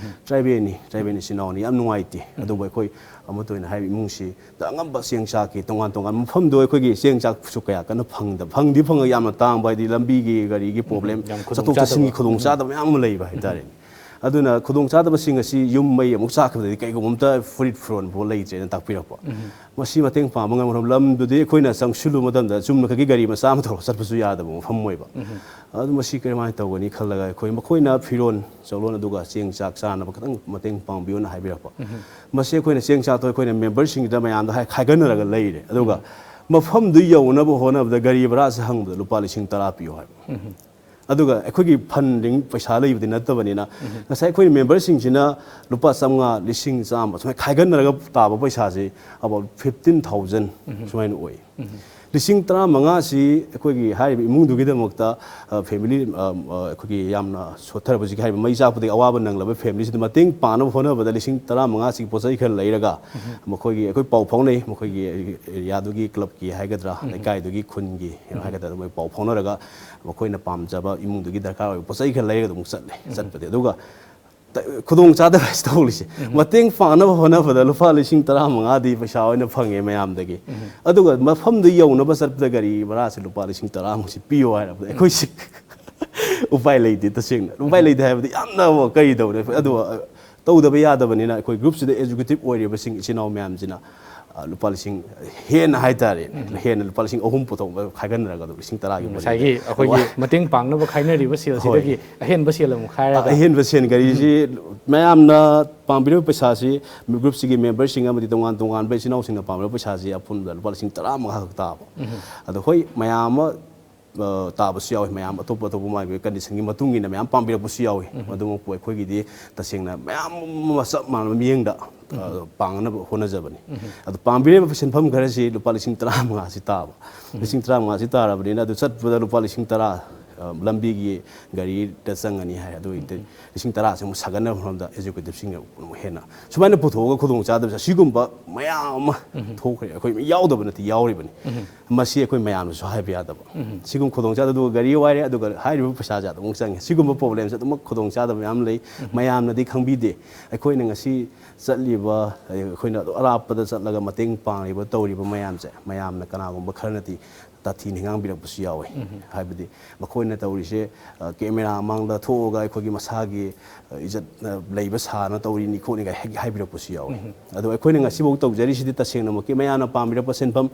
ꯇ꯭ꯔꯥꯏꯕꯦꯜꯅꯤ, ꯇ꯭ꯔꯥꯏꯕꯦꯜ ꯏꯆꯤꯟ ꯏꯅꯥꯎꯅꯤ, ꯌꯥꯝ ꯅꯨꯡꯉꯥꯏꯇꯦ꯫ ꯑꯗꯨꯕꯨ ꯑꯩꯈꯣꯏ ꯑꯃꯠꯇ ꯑꯣꯏꯅ ꯍꯥꯏꯔꯤꯕ ꯏꯃꯨꯡꯁꯤ ꯗ ꯑꯉꯝꯕ ꯆꯦꯡ ꯆꯥꯛꯀꯤ ꯇꯣꯉꯥꯟ ꯇꯣꯉꯥꯟꯕ ꯃꯐꯝꯗꯣ ꯑꯩꯈꯣꯏꯒꯤ ꯆꯦꯡ ꯆꯥꯛꯁꯨ ꯀꯌꯥ ꯀꯟꯅ ꯐꯪꯗꯕ, ꯐꯪꯗꯤ ꯐꯪꯉꯒ ꯌꯥꯝꯅ ꯇꯥꯡꯕ, ꯍꯥꯏꯗꯤ ꯂꯝꯕꯤꯒꯤ ꯒꯥꯔꯤꯒꯤ ꯄ꯭ꯔꯣꯕ꯭ꯂꯦꯝ, ꯌꯥꯝ ꯆꯠꯊꯣꯛ ꯆꯠꯁꯤꯟꯒꯤ ꯈꯨꯗꯣꯡꯆꯥꯗꯕ ꯃꯌꯥꯝ ꯑꯃ ꯂꯩꯕ ꯍꯥꯏꯇꯥꯔꯦꯅꯦ꯫ ꯑꯗꯨꯅ ꯈꯨꯗꯣꯡꯆꯥꯗꯕꯁꯤꯡ ꯑꯁꯤ ꯌꯨꯝ ꯃꯩ ꯑꯃꯨꯛ ꯆꯥꯛꯈꯤꯕꯗꯗꯤ ꯀꯩꯒꯨꯝꯕ ꯑꯝꯇ ꯐꯨꯔꯤꯠ ꯐꯤꯔꯣꯟ ꯐꯥꯎ ꯂꯩꯇ꯭ꯔꯦꯅ ꯇꯥꯛꯄꯤꯔꯛꯄ꯫ ꯃꯁꯤ ꯃꯇꯦꯡ ꯄꯥꯡꯕ ꯉꯝꯕ ꯂꯝꯗꯨꯗꯤ ꯑꯩꯈꯣꯏꯅ ꯆꯪꯁꯤꯜꯂꯨꯕ ꯃꯇꯝꯗ ꯆꯨꯝꯅꯈꯛꯀꯤ ꯒꯥꯔꯤ ꯃꯆꯥ ꯑꯃ ꯊꯧꯔꯒ ꯆꯠꯄꯁꯨ ꯌꯥꯗꯕ ꯃꯐꯝ ꯑꯣꯏꯕ꯫ ꯑꯗꯨ ꯃꯁꯤ ꯀꯔꯝꯍꯥꯏꯅ ꯇꯧꯒꯅꯤ ꯈꯜꯂꯒ ꯑꯩꯈꯣꯏ, ꯃꯈꯣꯏꯅ ꯐꯤꯔꯣꯟ ꯆꯧꯂꯣꯟ ꯑꯗꯨꯒ ꯆꯦꯡ ꯆꯥꯛ ꯆꯥꯅꯕ ꯈꯤꯇꯪ ꯃꯇꯦꯡ ꯄꯥꯡꯕꯤꯌꯨꯅ ꯍꯥꯏꯕꯤꯔꯛꯄ꯫ ꯃꯁꯤ ꯑꯩꯈꯣꯏꯅ ꯆꯦꯡ ꯆꯥꯛꯇꯣ ꯑꯩꯈꯣꯏꯅ ꯃꯦꯝꯕꯔꯁꯤꯡꯁꯤꯗ ꯃꯌꯥꯝꯗ ꯍꯥꯏ-, ꯈꯥꯏꯒꯠꯅꯔꯒ ꯂꯩꯔꯦ꯫ ꯑꯗꯨꯒ ꯃꯐꯝꯗꯨ ꯌꯧꯅꯕ ꯍꯣꯠꯅꯕꯗ ꯒꯥꯔꯤ ꯚꯔꯥꯁꯦ ꯍꯪꯕꯗ ꯂꯨꯄꯥ ꯂꯤꯁꯤꯡ ꯇꯔꯥ ꯄꯤꯌꯨ ꯍꯥꯏꯕ꯫ ꯑꯗꯨꯒ ꯑꯩꯈꯣꯏꯒꯤ ꯐꯟꯗꯤꯡ ꯄꯩꯁꯥ ꯂꯩꯕꯗꯤ ꯅꯠꯇꯕꯅꯤꯅ, ꯉꯁꯥꯏ ꯑꯩꯈꯣꯏꯅ ꯃꯦꯝꯕꯔꯁꯤꯡꯁꯤꯅ ꯂꯨꯄꯥ ꯆꯥꯝꯃꯉꯥ, ꯂꯤꯁꯤꯡ ꯆꯥꯝꯃ ꯁꯨꯃꯥꯏꯅ ꯈꯥꯏꯒꯠꯅꯔꯒ ꯇꯥꯕ ꯄꯩꯁꯥꯁꯤ about fifteen thousand ꯁꯨꯃꯥꯏꯅ ꯑꯣꯏ꯫ ꯂꯤꯁꯤꯡ ꯇꯔꯥꯃꯉꯥꯁꯤ ꯑꯩꯈꯣꯏꯒꯤ ꯍꯥꯏꯔꯤꯕ ꯏꯃꯨꯡꯗꯨꯒꯤꯗꯃꯛꯇ, ꯑ, family, ꯑ, ꯑ, ꯑꯩꯈꯣꯏꯒꯤ ꯌꯥꯝꯅ ꯁꯣꯠꯊꯔꯕ, ꯍꯧꯖꯤꯛꯀꯤ ꯍꯥꯏꯔꯤꯕ ꯃꯩ ꯆꯥꯛꯄꯗꯒꯤ ꯑꯋꯥꯕ ꯅꯪꯂꯕ family ꯁꯤꯗ ꯃꯇꯦꯡ ꯄꯥꯡꯅꯕ ꯍꯣꯠꯅꯕꯗ ꯂꯤꯁꯤꯡ ꯇꯔꯥꯃꯉꯥꯁꯤꯒꯤ ꯄꯣꯠ ꯆꯩ ꯈꯔ ꯂꯩꯔꯒ, ꯃꯈꯣꯏꯒꯤ, ꯑꯩꯈꯣꯏ ꯄꯥꯎ ꯐꯥꯎꯅꯩ, ꯃꯈꯣꯏꯒꯤ area ꯗꯨꯒꯤ club ꯀꯤ ꯍꯥꯏꯒꯗ꯭ꯔꯥ, ꯂꯩꯀꯥꯏꯗꯨꯒꯤ, ꯈꯨꯟꯒꯤ ꯀꯩꯅꯣ ꯍꯥꯏꯒꯗ꯭ꯔꯥ, ꯑꯗꯨ ꯃꯣꯏ ꯄꯥꯎ ꯐꯥꯎꯅꯔꯒ ꯃꯈꯣꯏꯅ ꯄꯥꯝꯖꯕ ꯏꯃꯨꯡꯗꯨꯒꯤ ꯗꯔꯀꯥꯔ ꯑꯣꯏꯕ ꯄꯣꯠ ꯆꯩ ꯈꯔ ꯂꯩꯔꯒ ꯑꯃꯨꯛ ꯆꯠꯂꯦ꯫ ꯆꯠꯄꯗꯤ ꯑꯗꯨꯒ ꯈꯨꯗꯣꯡ ꯆꯥꯗꯕ ꯍꯥꯏꯁꯤ ꯇꯧꯔꯤꯁꯦ꯫ ꯃꯇꯦꯡ ꯄꯥꯡꯅꯕ ꯍꯣꯠꯅꯕꯗ ꯂꯨꯄꯥ ꯂꯤꯁꯤꯡ ꯇꯔꯥꯃꯉꯥꯗꯤ ꯄꯩꯁꯥ ꯑꯣꯏꯅ ꯐꯪꯉꯦ ꯃꯌꯥꯝꯗꯒꯤ꯫ ꯑꯗꯨꯒ ꯃꯐꯝꯗꯨ ꯌꯧꯅꯕ ꯆꯠꯄꯗ ꯒꯥꯔꯤ ꯚꯔꯥꯁꯦ ꯂꯨꯄꯥ ꯂꯤꯁꯤꯡ ꯇꯔꯥꯃꯨꯛꯁꯤ ꯄꯤꯌꯣ ꯍꯥꯏꯔꯕꯗ ꯑꯩꯈꯣꯏꯁꯤ ꯎꯄꯥꯏ ꯂꯩꯇꯦ꯫ ꯇꯁꯦꯡꯅ ꯎꯄꯥꯏ ꯂꯩꯇꯦ ꯍꯥꯏꯕꯗꯤ ꯌꯥꯝꯅ ꯀꯔꯤ ꯇꯧꯔꯦ꯫ ꯑꯗꯨ, ꯑ, ꯇꯧꯗꯕ ꯌꯥꯗꯕꯅꯤꯅ ꯑꯩꯈꯣꯏ group ꯁꯤꯗ executive ꯑꯣꯏꯔꯤꯕꯁꯤꯡ ꯏꯆꯤꯟ ꯏꯅꯥꯎ ꯃꯌꯥꯝꯁꯤꯅ, ꯑ, ꯂꯨꯄꯥ ꯂꯤꯁꯤꯡ ꯍꯦꯟꯅ ꯍꯥꯏꯇꯥꯔꯦꯅꯦ, ꯍꯦꯟꯅ ꯂꯨꯄꯥ ꯂꯤꯁꯤꯡ ꯑꯍꯨꯝ ꯄꯨꯊꯣꯛꯅꯕ ꯈꯥꯏꯒꯠꯅꯔꯒ ꯑꯗꯨꯝ ꯂꯤꯁꯤꯡ ꯇꯔꯥꯒꯤ ꯃꯔꯤꯗ ꯉꯁꯥꯏꯒꯤ ꯑꯩꯈꯣꯏꯒꯤ ꯃꯇꯦꯡ ꯄꯥꯡꯅꯕ ꯈꯥꯏꯅꯔꯤꯕ ꯁꯦꯜꯁꯤꯗꯒꯤ ꯑꯍꯦꯟꯕ ꯁꯦꯜ ꯑꯃꯨꯛ ꯈꯥꯏꯔꯒ ꯑꯍꯦꯟꯕ ꯁꯦꯟ ꯒꯥꯔꯤꯁꯤ ꯃꯌꯥꯝꯅ ꯄꯥꯡꯕꯤꯔꯤꯕ ꯄꯩꯁꯥꯁꯤ, group ꯁꯤꯒꯤ member ꯁꯤꯡ ꯑꯃꯗꯤ ꯇꯣꯉꯥꯟ ꯇꯣꯉꯥꯟꯕ ꯏꯆꯤꯟ ꯏꯅꯥꯎꯁꯤꯡꯅ ꯄꯥꯡꯕꯤꯔꯤꯕ ꯄꯩꯁꯥꯁꯤ ꯑꯄꯨꯟꯕꯗ ꯂꯨꯄꯥ ꯂꯤꯁꯤꯡ ꯇꯔꯥꯃꯉꯥ ꯈꯛ ꯇꯥꯕ꯫ ꯑꯗꯣ ꯍꯣꯏ, ꯃꯌꯥꯝ ꯑꯃ, ꯑ, ꯇꯥꯕꯁꯨ ꯌꯥꯎꯏ, ꯃꯌꯥꯝ ꯑꯇꯣꯞ ꯑꯇꯣꯞꯄ ꯃꯥꯒꯤ condition ꯒꯤ ꯃꯇꯨꯡ ꯏꯟꯅ ꯃꯌꯥꯝ ꯄꯥꯡꯕꯤꯔꯛꯄꯁꯨ ꯌꯥꯎꯏ꯫ ꯑꯗꯨꯃꯛꯄꯨ ꯑꯩꯈꯣꯏꯒꯤꯗꯤ ꯇꯁꯦꯡꯅ ꯃꯌꯥꯝ ꯑꯃ ꯆꯞ ꯃꯥꯟꯅꯕ ꯃꯤꯠꯌꯦꯡꯗ, ꯑ, ꯄꯥꯡꯅꯕ ꯍꯣꯠꯅꯖꯕꯅꯤ꯫ ꯑꯗꯣ ꯄꯥꯡꯕꯤꯔꯤꯕ ꯁꯦꯟꯐꯝ ꯈꯔꯁꯤ ꯂꯨꯄꯥ ꯂꯤꯁꯤꯡ ꯇꯔꯥꯃꯉꯥꯁꯤ ꯇꯥꯕ꯫ ꯂꯤꯁꯤꯡ ꯇꯔꯥꯃꯉꯥꯁꯤ ꯇꯥꯔꯕꯅꯤꯅ ꯑꯗꯨ ꯆꯠꯄꯗ ꯂꯨꯄꯥ ꯂꯤꯁꯤꯡ ꯇꯔꯥ, ꯑ, ꯂꯝꯕꯤꯒꯤ ꯒꯥꯔꯤꯗ ꯆꯪꯉꯅꯤ ꯍꯥꯏ꯫ ꯑꯗꯨ ꯑꯣꯏꯔꯗꯤ ꯂꯤꯁꯤꯡ ꯇꯔꯥꯁꯤ ꯑꯃꯨꯛ ꯁꯥꯒꯠꯅꯕ ꯍꯣꯠꯅꯕꯗ executive ꯁꯤꯡꯅ ꯑꯃꯨꯛ ꯍꯦꯟꯅ ꯁꯨꯃꯥꯏꯅ ꯄꯨꯊꯣꯛꯑꯒ ꯈꯨꯗꯣꯡꯆꯥꯗꯕꯁꯦ ꯑꯁꯤꯒꯨꯝꯕ ꯃꯌꯥꯝ ꯑꯃ ꯊꯣꯛꯈ꯭ꯔꯦ꯫ ꯑꯩꯈꯣꯏ ꯌꯥꯎꯗꯕ ꯅꯠꯇꯦ, ꯌꯥꯎꯔꯤꯕꯅꯤ꯫ ꯃꯁꯤ ꯑꯩꯈꯣꯏ ꯃꯌꯥꯝꯅꯁꯨ ꯍꯥꯏꯕ ꯌꯥꯗꯕ꯫ ꯁꯤꯒꯨꯝꯕ ꯈꯨꯗꯣꯡꯆꯥꯗꯕ, ꯑꯗꯨꯒ ꯒꯥꯔꯤ ꯋꯥꯏꯔꯦ, ꯑꯗꯨꯒ ꯍꯥꯏꯔꯤꯕ ꯄꯩꯁꯥꯁꯦ ꯑꯗꯨꯃꯨꯛ ꯆꯪꯉꯦ꯫ ꯁꯤꯒꯨꯝꯕ problem ꯁꯦ ꯑꯗꯨꯃꯛ ꯈꯨꯗꯣꯡꯆꯥꯗꯕ ꯃꯌꯥꯝ ꯂꯩ꯫ ꯃꯌꯥꯝꯅꯗꯤ ꯈꯪꯕꯤꯗꯦ꯫ ꯑꯩꯈꯣꯏꯅ ꯉꯁꯤ ꯆꯠꯂꯤꯕ, ꯑꯩꯈꯣꯏꯅ ꯑꯔꯥꯞꯄꯗ ꯆꯠꯂꯒ ꯃꯇꯦꯡ ꯄꯥꯡꯂꯤꯕ, ꯇꯧꯔꯤꯕ ꯃꯌꯥꯝꯁꯦ, ꯃꯌꯥꯝꯅ ꯀꯅꯥꯒꯨꯝꯕ ꯈꯔꯅꯗꯤ ꯇꯥꯊꯤ ꯅꯤꯡꯉꯥꯡꯕꯤꯔꯛꯄꯁꯨ ꯌꯥꯎꯋꯤ꯫ ꯍꯥꯏꯕꯗꯤ ꯃꯈꯣꯏꯅ ꯇꯧꯔꯤꯁꯦ, ꯑ, camera ꯃꯥꯡꯗ ꯊꯣꯛꯑꯒ ꯑꯩꯈꯣꯏꯒꯤ ꯃꯁꯥꯒꯤ, ꯑ, ꯏꯖꯠ, ꯑ, ꯂꯩꯕ ꯁꯥꯅ ꯇꯧꯔꯤꯅꯤ ꯈꯣꯠꯅꯤ ꯀꯥꯏ ꯍꯦꯛ ꯍꯥꯏꯕꯤꯔꯛꯄꯁꯨ ꯌꯥꯎꯋꯤ꯫ ꯑꯗꯣ ꯑꯩꯈꯣꯏꯅ ꯉꯁꯤꯐꯥꯎ ꯇꯧꯖꯔꯤꯁꯤꯗꯤ ꯇꯁꯦꯡꯅꯃꯛꯀꯤ ꯃꯌꯥꯝꯅ ꯄꯥꯝꯕꯤꯔꯛꯄ ꯁꯤꯟꯐꯝ,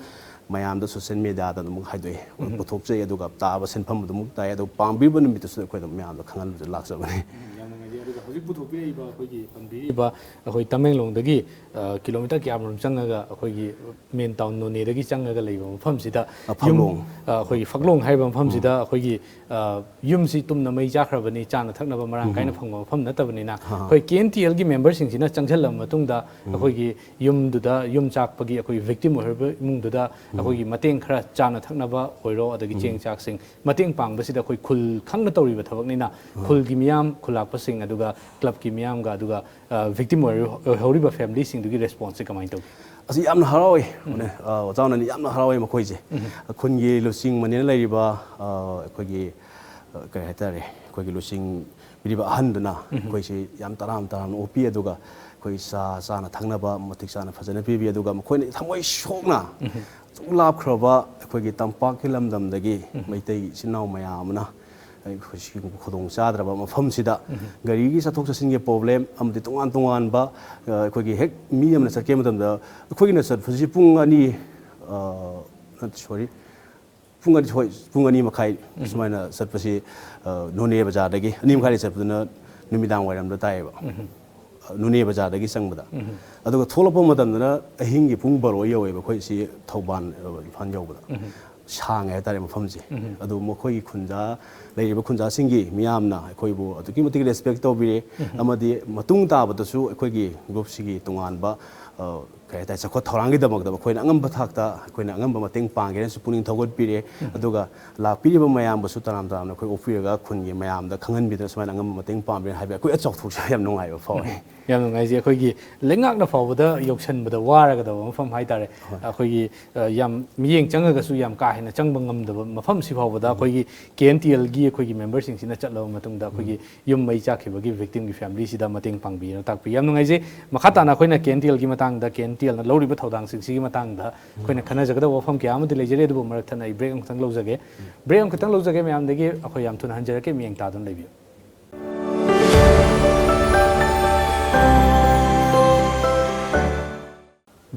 ꯃꯌꯥꯝꯗ social media ꯗ ꯑꯗꯨꯃꯛ ꯍꯥꯏꯗꯣꯛꯑꯦ, ꯄꯨꯊꯣꯛꯆꯩ, ꯑꯗꯨꯒ ꯇꯥꯕ ꯁꯤꯟꯐꯝ ꯑꯗꯨꯃꯛ ꯇꯥꯏ꯫ ꯑꯗꯣ ꯄꯥꯝꯕꯤꯕ ꯅꯨꯃꯤꯠꯇꯨꯁꯨ ꯑꯩꯈꯣꯏ ꯑꯗꯨꯝ ꯃꯌꯥꯝꯗ ꯈꯪꯍꯟꯕꯗ ꯂꯥꯛꯆꯕꯅꯤ꯫ ꯌꯥꯝ ꯅꯨꯡꯉꯥꯏꯖꯩ꯫ ꯑꯗꯨꯒ ꯍꯧꯖꯤꯛ ꯄꯨꯊꯣꯛꯄꯤꯔꯛꯏꯕ ꯑꯩꯈꯣꯏꯒꯤ ꯄꯟꯕꯤꯔꯤꯕ ꯑꯩꯈꯣꯏ ꯇꯃꯦꯡꯂꯣꯡꯗꯒꯤ ꯀꯤꯂꯣꯃꯤꯇꯔ ꯀꯌꯥꯃꯔꯨꯝ ꯆꯪꯉꯒ ꯑꯩꯈꯣꯏꯒꯤ ꯃꯦꯟ ꯇꯥꯎꯟ ꯅꯣꯅꯦꯗꯒꯤ ꯆꯪꯉꯒ ꯂꯩꯕ ꯃꯐꯝꯁꯤꯗ ꯐꯛꯂꯣꯡ꯫ ꯑꯩꯈꯣꯏꯒꯤ ꯐꯛꯂꯣꯡ ꯍꯥꯏꯔꯤꯕ ꯃꯐꯝꯁꯤꯗ ꯑꯩꯈꯣꯏꯒꯤ ꯌꯨꯝꯁꯤ ꯇꯨꯝꯅ ꯃꯩ ꯆꯥꯈ꯭ꯔꯕꯅꯤ, ꯆꯥꯅ ꯊꯛꯅꯕ ꯃꯔꯥꯡ ꯀꯥꯏꯅ ꯐꯪꯕ ꯃꯐꯝ ꯅꯠꯇꯕꯅꯤꯅ ꯑꯩꯈꯣꯏ ꯀꯦ ꯑꯦꯟ ꯇꯤ ꯑꯦꯜꯒꯤ ꯃꯦꯝꯕꯔꯁꯤꯡꯁꯤꯅ ꯆꯪꯁꯤꯜꯂꯕ ꯃꯇꯨꯡꯗ ꯑꯩꯈꯣꯏꯒꯤ ꯌꯨꯝꯗꯨꯗ ꯌꯨꯝ ꯆꯥꯛꯄꯒꯤ ꯑꯩꯈꯣꯏ ꯚꯤꯛꯇꯤꯝ ꯑꯣꯏꯍꯧꯔꯤꯕ ꯏꯃꯨꯡꯗꯨꯗ ꯑꯩꯈꯣꯏꯒꯤ ꯃꯇꯦꯡ ꯈꯔ ꯆꯥꯅ ꯊꯛꯅꯕ ꯑꯣꯏꯔꯣ, ꯑꯗꯒꯤ ꯆꯦꯡ ꯆꯥꯛꯁꯤꯡ ꯃꯇꯦꯡ ꯄꯥꯡꯕꯁꯤꯗ ꯑꯩꯈꯣꯏ ꯈꯨꯜ ꯈꯪꯅ ꯇꯧꯔꯤꯕ ꯊꯕꯛꯅꯤꯅ ꯈꯨꯜꯒꯤ ꯃꯤꯌꯥꯝ, ꯈꯨꯜꯂꯥꯛꯄꯁꯤꯡ, ꯑꯗꯨꯒ ꯀ꯭ꯂꯕꯀꯤ ꯃꯤꯌꯥꯝꯒ, ꯑꯗꯨꯒ ꯚꯤꯛꯇꯤꯝ ꯑꯣꯏꯍꯧꯔꯤꯕ ꯐꯦꯃꯤꯂꯤꯁꯤꯡꯗꯨꯒꯤ ꯔꯦꯁꯄꯣꯟꯁꯁꯦ ꯀꯃꯥꯏꯅ ꯇꯧꯒꯦ? ꯑꯁꯤ ꯌꯥꯝꯅ ꯍꯔꯥꯎꯋꯦ꯫ ꯑꯣꯖꯥ ꯑꯣꯖꯥꯅꯅꯤ ꯌꯥꯝꯅ ꯍꯔꯥꯎꯋꯦ ꯃꯈꯣꯏꯁꯦ꯫ ꯈꯨꯟꯒꯤ ꯂꯨꯆꯤꯡ ꯃꯅꯦꯅ ꯂꯩꯔꯤꯕ ꯑꯩꯈꯣꯏꯒꯤ ꯀꯔꯤ ꯍꯥꯏꯇꯥꯔꯦ, ꯑꯩꯈꯣꯏꯒꯤ ꯂꯨꯆꯤꯡꯕꯤꯔꯤꯕ ꯑꯍꯟꯗꯨꯅ ꯑꯩꯈꯣꯏꯁꯤ ꯌꯥꯝ ꯇꯔꯥꯝ ꯇꯔꯥꯝꯅ ꯑꯣꯛꯄꯤ꯫ ꯑꯗꯨꯒ ꯑꯩꯈꯣꯏ ꯆꯥ ꯆꯥꯅ ꯊꯛꯅꯕ ꯃꯇꯤꯛ ꯆꯥꯅ ꯐꯖꯅ ꯄꯤꯕꯤ꯫ ꯑꯗꯨꯒ ꯃꯈꯣꯏꯅ ꯊꯃꯣꯏ ꯁꯣꯛꯅ ꯑꯁꯨꯛ ꯂꯥꯞꯈ꯭ꯔꯕ ꯑꯩꯈꯣꯏꯒꯤ ꯇꯝꯄꯥꯛꯀꯤ ꯂꯝꯗꯝꯗꯒꯤ ꯃꯩꯇꯩ ꯏꯆꯤꯟ ꯏꯅꯥꯎ ꯃꯌꯥꯝ ꯑꯃꯅ ꯑꯩꯈꯣꯏ ꯁꯤꯒꯨꯝꯕ ꯈꯨꯗꯣꯡ ꯆꯥꯗ꯭ꯔꯕ ꯃꯐꯝꯁꯤꯗ ꯒꯥꯔꯤꯒꯤ ꯆꯠꯊꯣꯛ ꯆꯠꯁꯤꯟꯒꯤ ꯄ꯭ꯔꯣꯕ꯭ꯂꯦꯝ ꯑꯃꯗꯤ ꯇꯣꯉꯥꯟ ꯇꯣꯉꯥꯟꯕ ꯑꯩꯈꯣꯏꯒꯤ ꯍꯦꯛ ꯃꯤ ꯑꯃꯅ ꯆꯠꯀꯦ ꯃꯇꯝꯗ ꯑꯩꯈꯣꯏꯒꯤꯅ ꯆꯠꯄꯁꯤ ꯄꯨꯡ ꯑꯅꯤ, ꯁꯣꯔꯤ, ꯄꯨꯡ ꯑꯅꯤ, ꯍꯣꯏ, ꯄꯨꯡ ꯑꯅꯤ ꯃꯈꯥꯏ ꯁꯨꯃꯥꯏꯅ ꯆꯠꯄꯁꯤ ꯅꯣꯅꯦ ꯕꯖꯥꯔꯗꯒꯤ ꯑꯅꯤ ꯃꯈꯥꯏꯗ ꯆꯠꯄꯗꯨꯅ ꯅꯨꯃꯤꯗꯥꯡ ꯋꯥꯏꯔꯝꯗ ꯇꯥꯏꯌꯦꯕ꯫ ꯅꯣꯅꯦ ꯕꯖꯥꯔꯗꯒꯤ ꯆꯪꯕꯗ꯫ ꯑꯗꯨꯒ ꯊꯣꯛꯂꯛꯄ ꯃꯇꯝꯗꯅ ꯑꯍꯤꯡꯒꯤ ꯄꯨꯡ ꯕꯥꯔꯣ ꯌꯧꯋꯦꯕ ꯑꯩꯈꯣꯏ ꯁꯤ ꯊꯧꯕꯥꯜ, ꯏꯝꯐꯥꯜ ꯌꯧꯕꯗ꯫ ꯁꯥꯡꯉꯦ ꯍꯥꯏꯇꯥꯔꯦ ꯃꯐꯝꯁꯦ꯫ ꯑꯗꯨ ꯃꯈꯣꯏꯒꯤ ꯈꯨꯟꯖꯥ, ꯂꯩꯔꯤꯕ ꯈꯨꯟꯖꯥꯁꯤꯡꯒꯤ ꯃꯤꯌꯥꯝꯅ ꯑꯩꯈꯣꯏꯕꯨ ꯑꯗꯨꯛꯀꯤ ꯃꯇꯤꯛ ꯔꯦꯁꯄꯦꯛ ꯇꯧꯕꯤꯔꯦ꯫ ꯑꯃꯗꯤ ꯃꯇꯨꯡ ꯇꯥꯕꯗꯁꯨ ꯑꯩꯈꯣꯏꯒꯤ ꯒ꯭ꯔꯨꯞꯁꯤꯒꯤ ꯇꯣꯉꯥꯟꯕ ꯀꯩ ꯍꯥꯏꯇꯥꯔꯦ, ꯆꯥꯎꯈꯠ ꯊꯧꯔꯥꯡꯒꯤꯗꯃꯛꯇ ꯃꯈꯣꯏꯅ ꯑꯉꯝꯕ ꯊꯥꯛꯇ ꯑꯩꯈꯣꯏꯅ ꯑꯉꯝꯕ ꯃꯇꯦꯡ ꯄꯥꯡꯒꯦꯅꯁꯨ ꯄꯨꯛꯅꯤꯡ ꯊꯧꯒꯠꯄꯤꯔꯦ꯫ ꯑꯗꯨꯒ ꯂꯥꯛꯄꯤꯔꯤꯕ ꯃꯌꯥꯝꯕꯨꯁꯨ ꯇꯔꯥꯝ ꯇꯔꯥꯝꯅ ꯑꯩꯈꯣꯏ ꯑꯣꯛꯄꯤꯔꯒ ꯈꯨꯟꯒꯤ ꯃꯌꯥꯝꯗ ꯈꯪꯍꯟꯕꯤꯗꯅ ꯁꯨꯃꯥꯏꯅ ꯑꯉꯝꯕ ꯃꯇꯦꯡ ꯄꯥꯡꯕꯤꯔꯦ ꯍꯥꯏꯕ ꯑꯩꯈꯣꯏ ꯆꯥꯎꯊꯣꯛꯆꯕ ꯌꯥꯝ ꯅꯨꯡꯉꯥꯏꯕ ꯐꯥꯎꯋꯦ꯫ ꯌꯥꯝ ꯅꯨꯡꯉꯥꯏꯖꯩ꯫ ꯑꯩꯈꯣꯏꯒꯤ ꯂꯩꯉꯥꯛꯅ ꯐꯥꯎꯕꯗ ꯌꯧꯁꯟꯕꯗ ꯋꯥꯔꯒꯗꯕ ꯃꯐꯝ ꯍꯥꯏꯇꯥꯔꯦ꯫ ꯑꯩꯈꯣꯏꯒꯤ ꯌꯥꯝ ꯃꯤꯠꯌꯦꯡ ꯆꯪꯉꯒꯁꯨ ꯌꯥꯝ ꯀꯥ ꯍꯦꯟꯅ ꯆꯪꯕ ꯉꯝꯗꯕ ꯃꯐꯝꯁꯤ ꯐꯥꯎꯕꯗ ꯑꯩꯈꯣꯏꯒꯤ ꯀꯦ ꯑꯦꯟ ꯇꯤ ꯑꯦꯜꯒꯤ ꯑꯩꯈꯣꯏꯒꯤ ꯃꯦꯝꯕꯔꯁꯤꯡꯁꯤꯅ ꯆꯠꯂꯕ ꯃꯇꯨꯡꯗ ꯑꯩꯈꯣꯏꯒꯤ ꯌꯨꯝ ꯃꯩ ꯆꯥꯛꯈꯤꯕꯒꯤ ꯚꯤꯛꯇꯤꯝꯒꯤ ꯐꯦꯃꯤꯂꯤꯁꯤꯗ ꯃꯇꯦꯡ ꯄꯥꯡꯕꯤꯅ ꯇꯥꯛꯄꯤ꯫ ꯌꯥꯝ ꯅꯨꯡꯉꯥꯏꯖꯩ꯫ ꯃꯈꯥ ꯇꯥꯅ ꯑꯩꯈꯣꯏꯅ ꯀꯦ ꯑꯦꯟ ꯇꯤ ꯑꯦꯜꯒꯤ ꯃꯇꯥꯡꯗ, ꯀꯦ ꯑꯦꯟ ꯇꯤ ꯑꯦꯜꯅ ꯂꯧꯔꯤꯕ ꯊꯧꯗꯥꯡꯁꯤꯡꯁꯤꯒꯤ ꯃꯇꯥꯡꯗ ꯑꯩꯈꯣꯏꯅ ꯈꯟꯅꯖꯒꯗꯕ ꯋꯥꯐꯝ ꯀꯌꯥ ꯑꯃꯗꯤ ꯂꯩꯖꯔꯤ꯫ ꯑꯗꯨꯕꯨ ꯃꯔꯛ ꯊꯠꯅ ꯑꯩ ꯕ꯭ꯔꯦꯛ ꯑꯃꯈꯛꯇꯪ ꯂꯧꯖꯒꯦ꯫ ꯕ꯭ꯔꯦꯛ ꯑꯃꯈꯛꯇꯪ ꯂꯧꯖꯒꯦ ꯃꯌꯥꯝꯗꯒꯤ꯫ ꯑꯩꯈꯣꯏ ꯌꯥꯝ ꯊꯨꯅ ꯍꯟꯖꯔꯛꯀꯦ, ꯃꯤꯠꯌꯦꯡ ꯇꯥꯗꯨꯅ ꯂꯩꯕꯤꯌꯨ꯫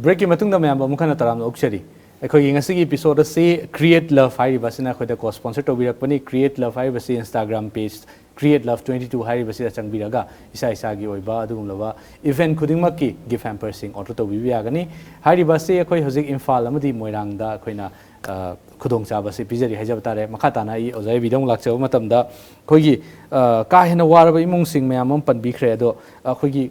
ꯕ꯭ꯔꯦꯛꯀꯤ ꯃꯇꯨꯡꯗ ꯃꯌꯥꯝꯕꯨ ꯑꯃꯨꯛ ꯍꯟꯅ ꯇꯔꯥꯝꯅ ꯑꯣꯛꯆꯔꯤ꯫ ꯑꯩꯈꯣꯏꯒꯤ ꯉꯁꯤꯒꯤ ꯏꯄꯤꯁꯣꯗ ꯑꯁꯤ Create Love ꯍꯥꯏꯔꯤꯕ ꯑꯁꯤꯅ ꯑꯩꯈꯣꯏꯗ ꯀꯣ ꯁ꯭ꯄꯣꯟꯁꯔ ꯇꯧꯕꯤꯔꯛꯄꯅꯤ꯫ Create Love ꯍꯥꯏꯔꯤꯕꯁꯤ Instagram page Create Love twenty two ꯍꯥꯏꯔꯤꯕꯁꯤꯗ ꯆꯪꯕꯤꯔꯒ ꯏꯁꯥ ꯏꯁꯥꯒꯤ ꯑꯣꯏꯕ ꯑꯗꯨꯒꯨꯝꯂꯕ event ꯈꯨꯗꯤꯡꯃꯛꯀꯤ gift hamperꯁꯤꯡ order ꯇꯧꯕꯤꯕ ꯌꯥꯒꯅꯤ꯫ ꯍꯥꯏꯔꯤꯕ ꯑꯁꯤ ꯑꯩꯈꯣꯏ ꯍꯧꯖꯤꯛ ꯏꯝꯐꯥꯜ ꯑꯃꯗꯤ ꯃꯣꯏꯔꯥꯡꯗ ꯑꯩꯈꯣꯏꯅ ꯑ, ꯈꯨꯗꯣꯡꯆꯥꯕ ꯑꯁꯤ ꯄꯤꯖꯔꯤ ꯍꯥꯏꯖꯕ ꯇꯥꯔꯦ꯫ ꯃꯈꯥ ꯇꯥꯅ ꯑꯩ ꯑꯣꯖꯥ ꯌꯥꯏꯕꯤꯗ ꯑꯃꯨꯛ ꯂꯥꯛꯆꯕ ꯃꯇꯝꯗ ꯑꯩꯈꯣꯏꯒꯤ ꯑ, ꯀꯥ ꯍꯦꯟꯅ ꯋꯥꯔꯕ ꯏꯃꯨꯡꯁꯤꯡ ꯃꯌꯥꯝ ꯑꯃ ꯄꯟꯕꯤꯈ꯭ꯔꯦ꯫ ꯑꯗꯣ ꯑꯩꯈꯣꯏꯒꯤ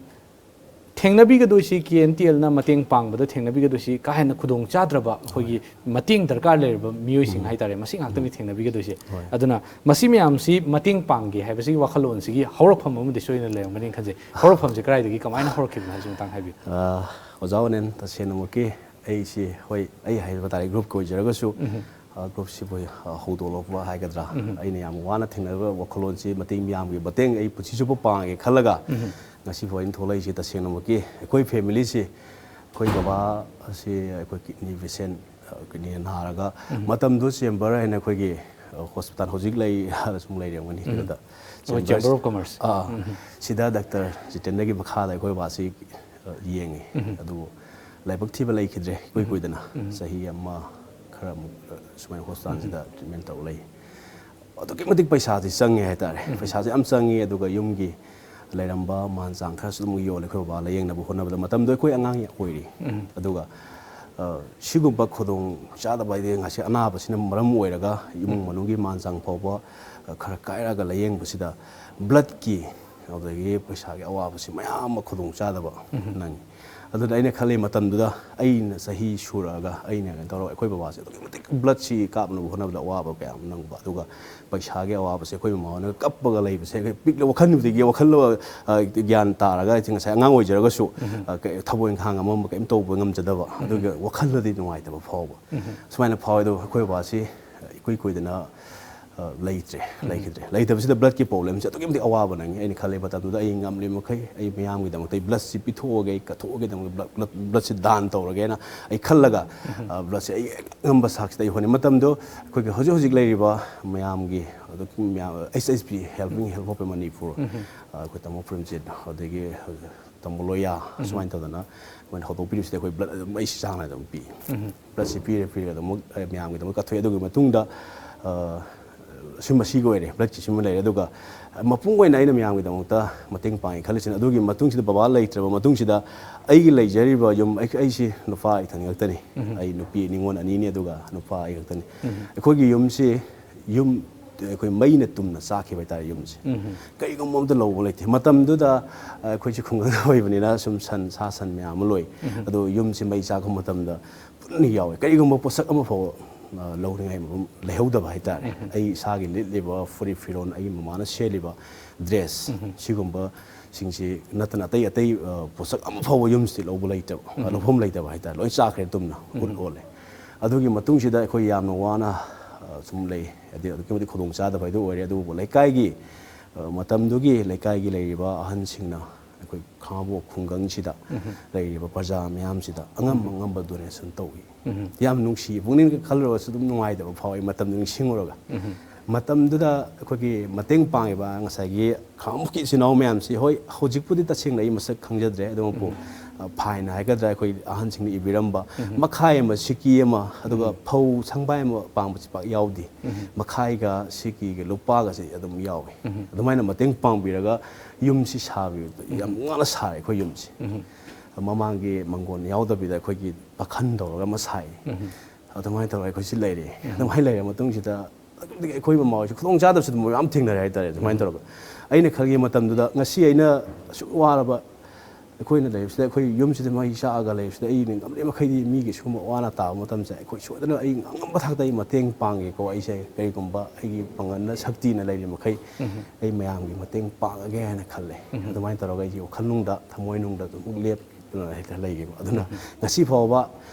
ꯊꯦꯡꯅꯕꯤꯒꯗꯣꯏꯁꯤ, ꯀꯦ ꯑꯦꯟ ꯇꯤ ꯑꯦꯜꯅ ꯃꯇꯦꯡ ꯄꯥꯡꯕꯗ ꯊꯦꯡꯅꯕꯤꯒꯗꯣꯏꯁꯤ ꯀꯥ ꯍꯦꯟꯅ ꯈꯨꯗꯣꯡ ꯆꯥꯗ꯭ꯔꯕ ꯑꯩꯈꯣꯏꯒꯤ ꯃꯇꯦꯡ ꯗꯔꯀꯥꯔ ꯂꯩꯔꯕ ꯃꯤꯑꯣꯏꯁꯤꯡ ꯍꯥꯏꯇꯥꯔꯦ, ꯃꯁꯤ ꯉꯥꯛꯇꯅꯤ ꯊꯦꯡꯅꯕꯤꯒꯗꯣꯏꯁꯦ꯫ ꯍꯣꯏ꯫ ꯑꯗꯨꯅ ꯃꯁꯤ ꯃꯌꯥꯝꯁꯤ ꯃꯇꯦꯡ ꯄꯥꯡꯒꯦ ꯍꯥꯏꯕꯁꯤꯒꯤ ꯋꯥꯈꯜꯂꯣꯟꯁꯤꯒꯤ ꯍꯧꯔꯛꯐꯝ ꯑꯃꯗꯤ ꯁꯣꯏꯗꯅ ꯂꯩꯔꯝꯒꯅꯤ ꯈꯟꯖꯩ꯫ ꯍꯧꯔꯛꯐꯝꯁꯤ ꯀꯗꯥꯏꯗꯒꯤ ꯀꯃꯥꯏꯅ ꯍꯧꯔꯛꯈꯤꯕꯅꯣ ꯍꯥꯏꯕꯁꯤ ꯃꯇꯥꯡ ꯍꯥꯏꯕꯤꯌꯨ꯫ ꯑ, ꯑꯣꯖꯥ ꯑꯣꯅꯦꯟ, ꯇꯁꯦꯡꯅꯃꯛꯀꯤ ꯑꯩꯁꯤ, ꯍꯣꯏ, ꯑꯩ ꯍꯥꯏꯖꯕ ꯇꯥꯔꯦ, ꯒ꯭ꯔꯨꯞꯀꯤ ꯑꯣꯏꯖꯔꯒꯁꯨ, ꯑ, ꯒ꯭ꯔꯨꯞꯁꯤꯕꯨ, ꯑ, ꯍꯧꯗꯣꯛꯂꯛꯄ ꯍꯥꯏꯒꯗ꯭ꯔꯥ, ꯑꯩꯅ ꯌꯥꯝ ꯋꯥꯅ ꯊꯦꯡꯅꯔꯤꯕ ꯋꯥꯈꯜꯂꯣꯟꯁꯤ ꯃꯇꯦꯡ ꯃꯤꯌꯥꯝꯒꯤ ꯃꯇꯦꯡ ꯑꯩ ꯄꯨꯟꯁꯤ ꯆꯨꯞꯄ ꯄꯥꯡꯉꯒꯦ ꯈꯜꯂꯒ ꯉꯁꯤꯐꯥꯎ ꯑꯩꯅ ꯊꯣꯛꯂꯛꯏꯁꯤ ꯇꯁꯦꯡꯅꯃꯛꯀꯤ ꯑꯩꯈꯣꯏ ꯐꯦꯃꯤꯂꯤꯁꯤ, ꯑꯩꯈꯣꯏ ꯕꯕꯥ ꯑꯁꯤ ꯑꯩꯈꯣꯏ ꯀꯤꯠꯅꯤ ꯄꯦꯁꯦꯟ, ꯑ, ꯀꯤꯠꯅꯤ ꯅꯥꯔꯒ ꯃꯇꯝꯗꯨ ꯆꯦꯝꯕꯔ ꯍꯥꯏꯅ ꯑꯩꯈꯣꯏꯒꯤ, ꯑ, ꯍꯣꯁꯄꯤꯇꯥꯜ ꯍꯧꯖꯤꯛ ꯂꯩ ꯁꯨꯝ ꯂꯩꯔꯝꯒꯅꯤ ꯑꯗꯨꯗ ꯑꯩꯈꯣꯏ Chamber of Commerce꯫ ꯑꯥ, ꯁꯤꯗ ꯗꯥꯛꯇꯔ ꯖꯤꯇꯦꯟꯗ꯭ꯔꯒꯤ ꯃꯈꯥꯗ ꯑꯩꯈꯣꯏ ꯕꯕꯥꯁꯤ, ꯑ, ꯌꯦꯡꯉꯤ꯫ ꯑꯗꯨꯕꯨ ꯂꯥꯏꯕꯛ ꯊꯤꯕ ꯂꯩꯈꯤꯗ꯭ꯔꯦ ꯏꯀꯨꯏ ꯀꯨꯏꯗꯅ꯫ ꯆꯍꯤ ꯑꯃ ꯈꯔꯃꯨꯛ, ꯑ, ꯁꯨꯃꯥꯏꯅ ꯍꯣꯁꯄꯤꯇꯥꯜꯁꯤꯗ ꯇ꯭ꯔꯤꯠꯃꯦꯟ ꯇꯧꯔ ꯂꯩ꯫ ꯑꯗꯨꯛꯀꯤ ꯃꯇꯤꯛ ꯄꯩꯁꯥꯁꯤ ꯆꯪꯉꯦ ꯍꯥꯏꯇꯥꯔꯦ꯫ ꯄꯩꯁꯥꯁꯦ ꯌꯥꯝ ꯆꯪꯉꯤ, ꯑꯗꯨꯒ ꯌꯨꯝꯒꯤ ꯂꯩꯔꯝꯕ ꯃꯥꯟ ꯆꯥꯡ ꯈꯔꯁꯨ ꯑꯗꯨꯝ ꯌꯣꯜꯂꯦ ꯑꯩꯈꯣꯏ ꯕꯕꯥ ꯂꯥꯏꯌꯦꯡꯅꯕ ꯍꯣꯠꯅꯕꯗ꯫ ꯃꯇꯝꯗꯣ ꯑꯩꯈꯣꯏ ꯑꯉꯥꯡ ꯑꯣꯏꯔꯤ꯫ ꯑꯗꯨꯒ, ꯑ, ꯁꯤꯒꯨꯝꯕ ꯈꯨꯗꯣꯡ ꯆꯥꯗꯕ ꯍꯥꯏꯗꯤ ꯉꯁꯤ ꯑꯅꯥꯕꯁꯤꯅ ꯃꯔꯝ ꯑꯣꯏꯔꯒ ꯏꯃꯨꯡ ꯃꯅꯨꯡꯒꯤ ꯃꯥꯟ ꯆꯥꯡ ꯐꯥꯎꯕ, ꯑ, ꯈꯔ ꯀꯥꯏꯔꯒ ꯂꯥꯏꯌꯦꯡꯕꯁꯤꯗ ꯕ꯭ꯂꯠꯀꯤ ꯑꯗꯨꯗꯒꯤ ꯄꯩꯁꯥꯒꯤ ꯑꯋꯥꯕꯁꯤ ꯃꯌꯥꯝ ꯑꯃ ꯈꯨꯗꯣꯡ ꯆꯥꯗꯕ ꯅꯪꯉꯤ꯫ ꯑꯗꯨꯅ ꯑꯩꯅ ꯈꯜꯂꯤ ꯃꯇꯝꯗꯨꯗ ꯑꯩꯅ ꯆꯍꯤ ꯁꯨꯔꯛꯑꯒ ꯑꯩꯅ ꯀꯩꯅꯣ ꯇꯧꯔꯒ ꯑꯩꯈꯣꯏ ꯕꯕꯥꯁꯦ ꯑꯗꯨꯛꯀꯤ ꯃꯇꯤꯛ ꯕ꯭ꯂꯠꯁꯤ ꯀꯥꯞꯅꯕ ꯍꯣꯠꯅꯕꯗ ꯑꯋꯥꯕ ꯀꯌꯥ ꯑꯃ ꯅꯪꯕ꯫ ꯑꯗꯨꯒ ꯄꯩꯁꯥꯒꯤ ꯑꯋꯥꯕꯁꯦ ꯑꯩꯈꯣꯏ ꯃꯃꯥ ꯍꯣꯏꯅ ꯀꯞꯄꯒ ꯂꯩꯕꯁꯦ ꯑꯩꯈꯣꯏ ꯄꯤꯛꯂ ꯋꯥꯈꯜꯗꯨꯗꯒꯤ ꯋꯥꯈꯜ, ꯑ, ꯒ꯭ꯌꯥꯟ ꯇꯥꯔꯒ ꯑꯩꯁꯦ ꯉꯁꯥꯏ ꯑꯉꯥꯡ ꯑꯣꯏꯖꯔꯒꯁꯨ, ꯑ, ꯀꯩ-, ꯊꯕꯛ ꯏꯪꯈꯥꯡ ꯑꯃ ꯑꯃ ꯀꯔꯤꯝ ꯇꯧꯕ ꯉꯝꯖꯗꯕ, ꯑꯗꯨꯒ ꯋꯥꯈꯜꯗꯗꯤ ꯅꯨꯡꯉꯥꯏꯇꯕ ꯐꯥꯎꯕ꯫ ꯁꯨꯃꯥꯏꯅ ꯐꯥꯎꯋꯦ꯫ ꯑꯗꯨꯒ ꯑꯩꯈꯣꯏ ꯕꯕꯥꯁꯤ ꯏꯀꯨꯏ ꯀꯨꯏꯗꯅ, ꯑ, ꯂꯩꯇ꯭ꯔꯦ, ꯂꯩꯈꯤꯗ꯭ꯔꯦ꯫ ꯂꯩꯇꯕꯁꯤꯗ ꯕ꯭ꯂꯠꯀꯤ ꯄ꯭ꯔꯣꯕ꯭ꯂꯦꯝꯁꯦ ꯑꯗꯨꯛꯀꯤ ꯃꯇꯤꯛ ꯑꯋꯥꯕ ꯅꯪꯉꯤ꯫ ꯑꯩꯅ ꯈꯜꯂꯤ ꯃꯇꯝꯗꯨꯗ ꯑꯩ ꯉꯝꯂꯤ ꯃꯈꯩ ꯑꯩ ꯃꯤꯌꯥꯝꯒꯤꯗꯃꯛꯇ ꯑꯩ ꯕ꯭ꯂꯠꯁꯤ ꯄꯤꯊꯣꯛꯑꯒꯦ, ꯑꯩ ꯀꯠꯊꯣꯛꯑꯒꯦꯗꯃꯛꯇ ꯕ꯭ꯂꯠ, ꯕ꯭ꯂꯠ, ꯕ꯭ꯂꯠꯁꯤ ꯗꯥꯟ ꯇꯧꯔꯒꯦꯅ ꯑꯩ ꯈꯜꯂꯒ, ꯑ, ꯕ꯭ꯂꯠꯁꯦ ꯑꯩ ꯉꯝꯕ ꯁꯥꯛꯁꯤꯗ ꯑꯩ ꯍꯣꯠꯅꯩ꯫ ꯃꯇꯝꯗꯣ ꯑꯩꯈꯣꯏꯒꯤ ꯍꯧꯖꯤꯛ ꯍꯧꯖꯤꯛ ꯂꯩꯔꯤꯕ ꯃꯌꯥꯝꯒꯤ, ꯑꯗꯨ ꯃꯌꯥꯝ, H S P, Helping Health of Manipur, ꯑ, ꯑꯩꯈꯣꯏ ꯇꯥꯃꯣ ꯄ꯭ꯔꯦꯝꯖꯤꯠ, ꯑꯗꯒꯤ ꯇꯥꯃꯣ ꯂꯣꯌꯥ, ꯁꯨꯃꯥꯏꯅ ꯇꯧꯗꯅ ꯃꯣꯏꯅ ꯍꯧꯗꯣꯛꯄꯤꯔꯤꯕꯁꯤꯗ ꯑꯩꯈꯣꯏ ꯕ꯭ꯂꯠ ꯑꯗꯨꯝ ꯑꯩ ꯆꯥꯡ ꯅꯥꯏꯅ ꯑꯗꯨꯝ ꯄꯤ꯫ ꯕ꯭ꯂꯠꯁꯤ ꯄꯤꯔꯦ, ꯄꯤꯔꯒ ꯑꯗꯨꯝ, ꯑ, ꯃꯌꯥꯝꯒꯤꯗꯃꯛ ꯀꯠꯊꯣꯛꯑꯦ꯫ ꯑꯗꯨꯒꯤ ꯃꯇꯨꯡꯗ, ꯑ, ꯁꯤꯃ ꯁꯤꯒꯤ ꯑꯣꯏꯔꯦ, ꯕ꯭ꯂꯗꯀꯤ ꯁꯤꯃ ꯂꯩꯔꯦ꯫ ꯑꯗꯨꯒ ꯃꯄꯨꯡ ꯑꯣꯏꯅ ꯑꯩꯅ ꯃꯌꯥꯝꯒꯤꯗꯃꯛꯇ ꯃꯇꯦꯡ ꯄꯥꯡꯉꯦ ꯈꯜꯂꯤꯁꯤꯅ, ꯑꯗꯨꯒꯤ ꯃꯇꯨꯡꯁꯤꯗ ꯕꯕꯥ ꯂꯩꯇ꯭ꯔꯕ ꯃꯇꯨꯡꯁꯤꯗ ꯑꯩꯒꯤ ꯂꯩꯖꯔꯤꯕ ꯌꯨꯝ, ꯑꯩ, ꯑꯩꯁꯤ ꯅꯨꯄꯥ ꯏꯊꯟ ꯉꯥꯛꯇꯅꯤ꯫ ꯑꯩ ꯅꯨꯄꯤ ꯅꯤꯉꯣꯜ ꯑꯅꯤꯅꯤ, ꯑꯗꯨꯒ ꯅꯨꯄꯥ ꯑꯩ ꯉꯥꯛꯇꯅꯤ꯫ ꯑꯩꯈꯣꯏꯒꯤ ꯌꯨꯝꯁꯤ, ꯌꯨꯝ ꯑꯩꯈꯣꯏ ꯃꯩꯅ ꯇꯨꯝꯅ ꯆꯥꯈꯤꯕ ꯍꯥꯏꯇꯥꯔꯦ ꯌꯨꯝꯁꯤ꯫ ꯀꯔꯤꯒꯨꯝꯕ ꯑꯝꯇ ꯂꯧꯕ ꯂꯩꯇꯦ꯫ ꯃꯇꯝꯗꯨꯗ ꯑꯩꯈꯣꯏꯁꯤ ꯈꯨꯡꯒꯪꯗ ꯑꯣꯏꯕꯅꯤꯅ ꯁꯨꯝ ꯁꯟ, ꯁꯥ ꯁꯟ ꯃꯌꯥꯝ ꯑꯃ ꯂꯣꯏ꯫ ꯑꯗꯣ ꯌꯨꯝꯁꯤ ꯃꯩ ꯆꯥꯛꯄ ꯃꯇꯝꯗ ꯄꯨꯟꯅ ꯌꯥꯎꯋꯦ꯫ ꯀꯔꯤꯒꯨꯝꯕ ꯄꯣꯠꯁꯛ ꯑꯃ ꯐꯥꯎꯕ, ꯑ, ꯂꯧꯅꯤꯡꯉꯥꯏ ꯃꯐꯝ ꯂꯩꯍꯧꯗꯕ ꯍꯥꯏꯇꯥꯔꯦ꯫ ꯑꯩ ꯏꯁꯥꯒꯤ ꯂꯤꯠꯂꯤꯕ ꯐꯨꯔꯤꯠ ꯐꯤꯔꯣꯜ, ꯑꯩꯒꯤ ꯃꯃꯥꯅ ꯁꯦꯠꯂꯤꯕ ꯗ꯭ꯔꯦꯁ, ꯁꯤꯒꯨꯝꯕꯁꯤꯡꯁꯤ ꯅꯠꯇꯅ ꯑꯇꯩ ꯑꯇꯩ, ꯑ, ꯄꯣꯠꯁꯛ ꯑꯃ ꯐꯥꯎꯕ ꯌꯨꯝꯁꯤꯗ ꯂꯧꯕ ꯂꯩꯇꯕ, ꯑ, ꯂꯧꯐꯝ ꯂꯩꯇꯕ ꯍꯥꯏꯇꯥꯔꯦ꯫ ꯂꯣꯏ ꯆꯥꯈ꯭ꯔꯦ ꯇꯨꯝꯅ, ꯎꯠ ꯑꯣꯜꯂꯦ꯫ ꯑꯗꯨꯒꯤ ꯃꯇꯨꯡꯁꯤꯗ ꯑꯩꯈꯣꯏ ꯌꯥꯝꯅ ꯋꯥꯅ, ꯑ, ꯁꯨꯝ ꯂꯩ꯫ ꯍꯥꯏꯗꯤ ꯑꯗꯨꯛꯀꯤ ꯃꯇꯤꯛ ꯈꯨꯗꯣꯡ ꯆꯥꯗꯕ ꯍꯥꯏꯗꯨ ꯑꯣꯏꯔꯦ꯫ ꯑꯗꯨꯕꯨ ꯂꯩꯀꯥꯏꯒꯤ, ꯑ, ꯃꯇꯝꯗꯨꯒꯤ ꯂꯩꯀꯥꯏꯒꯤ ꯂꯩꯔꯤꯕ ꯑꯍꯟꯁꯤꯡꯅ ꯑꯩꯈꯣꯏ ꯈꯥꯉꯕꯣꯛ ꯈꯨꯡꯒꯪꯁꯤꯗ ꯂꯩꯔꯤꯕ ꯄ꯭ꯔꯖꯥ ꯃꯌꯥꯝꯁꯤꯗ ꯑꯉꯝ ꯑꯉꯝꯕ ꯗꯣꯅꯦꯁꯟ ꯇꯧꯏ꯫ ꯌꯥꯝ ꯅꯨꯡꯁꯤ, ꯄꯨꯛꯅꯤꯡꯒ ꯈꯜꯂꯨꯔꯒꯁꯨ ꯑꯗꯨꯝ ꯅꯨꯡꯉꯥꯏꯇꯕ ꯐꯥꯎꯏ ꯃꯇꯝꯗꯨ ꯅꯤꯡꯁꯤꯡꯉꯨꯔꯒ꯫ ꯃꯇꯝꯗꯨꯗ ꯑꯩꯈꯣꯏꯒꯤ ꯃꯇꯦꯡ ꯄꯥꯡꯉꯤꯕ ꯉꯁꯥꯏꯒꯤ ꯈꯥꯉꯕꯣꯛꯀꯤ ꯏꯆꯤꯟ ꯏꯅꯥꯎ ꯃꯌꯥꯝꯁꯤ, ꯍꯣꯏ, ꯍꯧꯖꯤꯛꯄꯨꯗꯤ ꯇꯁꯦꯡꯅ ꯑꯩ ꯃꯁꯛ ꯈꯪꯖꯗ꯭ꯔꯦ, ꯑꯗꯨꯕꯨ, ꯑ, ꯐꯥꯏꯟ ꯍꯥꯏꯒꯗ꯭ꯔꯥ, ꯑꯩꯈꯣꯏ ꯑꯍꯟꯁꯤꯡꯅ ꯏꯕꯤꯔꯝꯕ ꯃꯈꯥꯏ ꯑꯃ, ꯁꯤꯀꯤ ꯑꯃ, ꯑꯗꯨꯒ ꯐꯧ ꯁꯪꯕꯥꯏ ꯑꯃ ꯄꯥꯡꯕꯁꯤ ꯄꯥꯛ ꯌꯥꯎꯗꯦ꯫ ꯃꯈꯥꯏꯒ ꯁꯤꯀꯤꯒ ꯂꯨꯄꯥꯒꯁꯦ ꯑꯗꯨꯝ ꯌꯥꯎꯏ꯫ ꯑꯗꯨꯃꯥꯏꯅ ꯃꯇꯦꯡ ꯄꯥꯡꯕꯤꯔꯒ ꯌꯨꯝꯁꯤ ꯁꯥꯕꯤꯕꯗ ꯌꯥꯝ ꯋꯥꯅ ꯁꯥꯔꯦ ꯑꯩꯈꯣꯏ ꯌꯨꯝꯁꯤ꯫ ꯃꯃꯥꯡꯒꯤ ꯃꯪꯒꯣꯟ ꯌꯥꯎꯗꯕꯤꯗ ꯑꯩꯈꯣꯏꯒꯤ ꯄꯥꯈꯟ ꯇꯧꯔꯒ ꯑꯃ ꯁꯥꯏ꯫ ꯑꯗꯨꯃꯥꯏꯅ ꯇꯧꯔꯒ ꯑꯩꯈꯣꯏꯁꯤ ꯂꯩꯔꯦ꯫ ꯑꯗꯨꯃꯥꯏꯅ ꯂꯩꯔ ꯃꯇꯨꯡꯁꯤꯗ ꯑꯗꯨꯝꯗꯒꯤ ꯑꯩꯈꯣꯏ ꯃꯃꯥ ꯍꯣꯏꯁꯨ ꯈꯨꯗꯣꯡ ꯆꯥꯗꯕꯁꯨ ꯑꯗꯨꯝ ꯃꯌꯥꯝ ꯊꯦꯡꯅꯔꯦ ꯍꯥꯏꯇꯥꯔꯦ꯫ ꯑꯗꯨꯃꯥꯏꯅ ꯇꯧꯔꯒ ꯑꯩꯅ ꯈꯜꯂꯤ ꯃꯇꯝꯗꯨꯗ, ꯉꯁꯤ ꯑꯩꯅ ꯑꯁꯨꯛ ꯋꯥꯔꯕ ꯑꯩꯈꯣꯏꯅ ꯂꯩꯕꯁꯤꯗ, ꯑꯩꯈꯣꯏ ꯌꯨꯝꯁꯤꯗ ꯃꯩ ꯆꯥꯛꯑꯒ ꯂꯩꯕꯁꯤꯗ, ꯑꯩꯅ ꯉꯝꯂꯤ ꯃꯈꯩꯗꯤ ꯃꯤꯒꯤ ꯁꯤꯒꯨꯝꯕ ꯋꯥꯅ ꯇꯥꯕ ꯃꯇꯝꯁꯦ ꯑꯩꯈꯣꯏ ꯁꯣꯏꯗꯅ ꯑꯩ ꯉꯝꯕ ꯊꯥꯛꯇ ꯑꯩ ꯃꯇꯦꯡ ꯄꯥꯡꯒꯦꯀꯣ꯫ ꯑꯩꯁꯦ ꯀꯔꯤꯒꯨꯝꯕ ꯑꯩꯒꯤ ꯄꯥꯡꯒꯜꯅ, ꯁꯛꯇꯤꯅ ꯂꯩꯔꯤ ꯃꯈꯩ ꯑꯩ ꯃꯌꯥꯝꯒꯤ ꯃꯇꯦꯡ ꯄꯥꯡꯉꯒꯦ ꯍꯥꯏꯅ ꯈꯜꯂꯦ꯫ ꯑꯗꯨꯃꯥꯏꯅ ꯇꯧꯔꯒ ꯑꯩꯒꯤ ꯋꯥꯈꯜꯅꯨꯡꯗ, ꯊꯃꯣꯏꯅꯨꯡꯗ ꯑꯗꯨꯝ ꯂꯦꯞꯇꯨꯅ ꯍꯦꯛꯇ ꯂꯩꯒꯦꯀꯣ꯫ ꯑꯗꯨꯅ ꯉꯁꯤ ꯐꯥꯎꯕ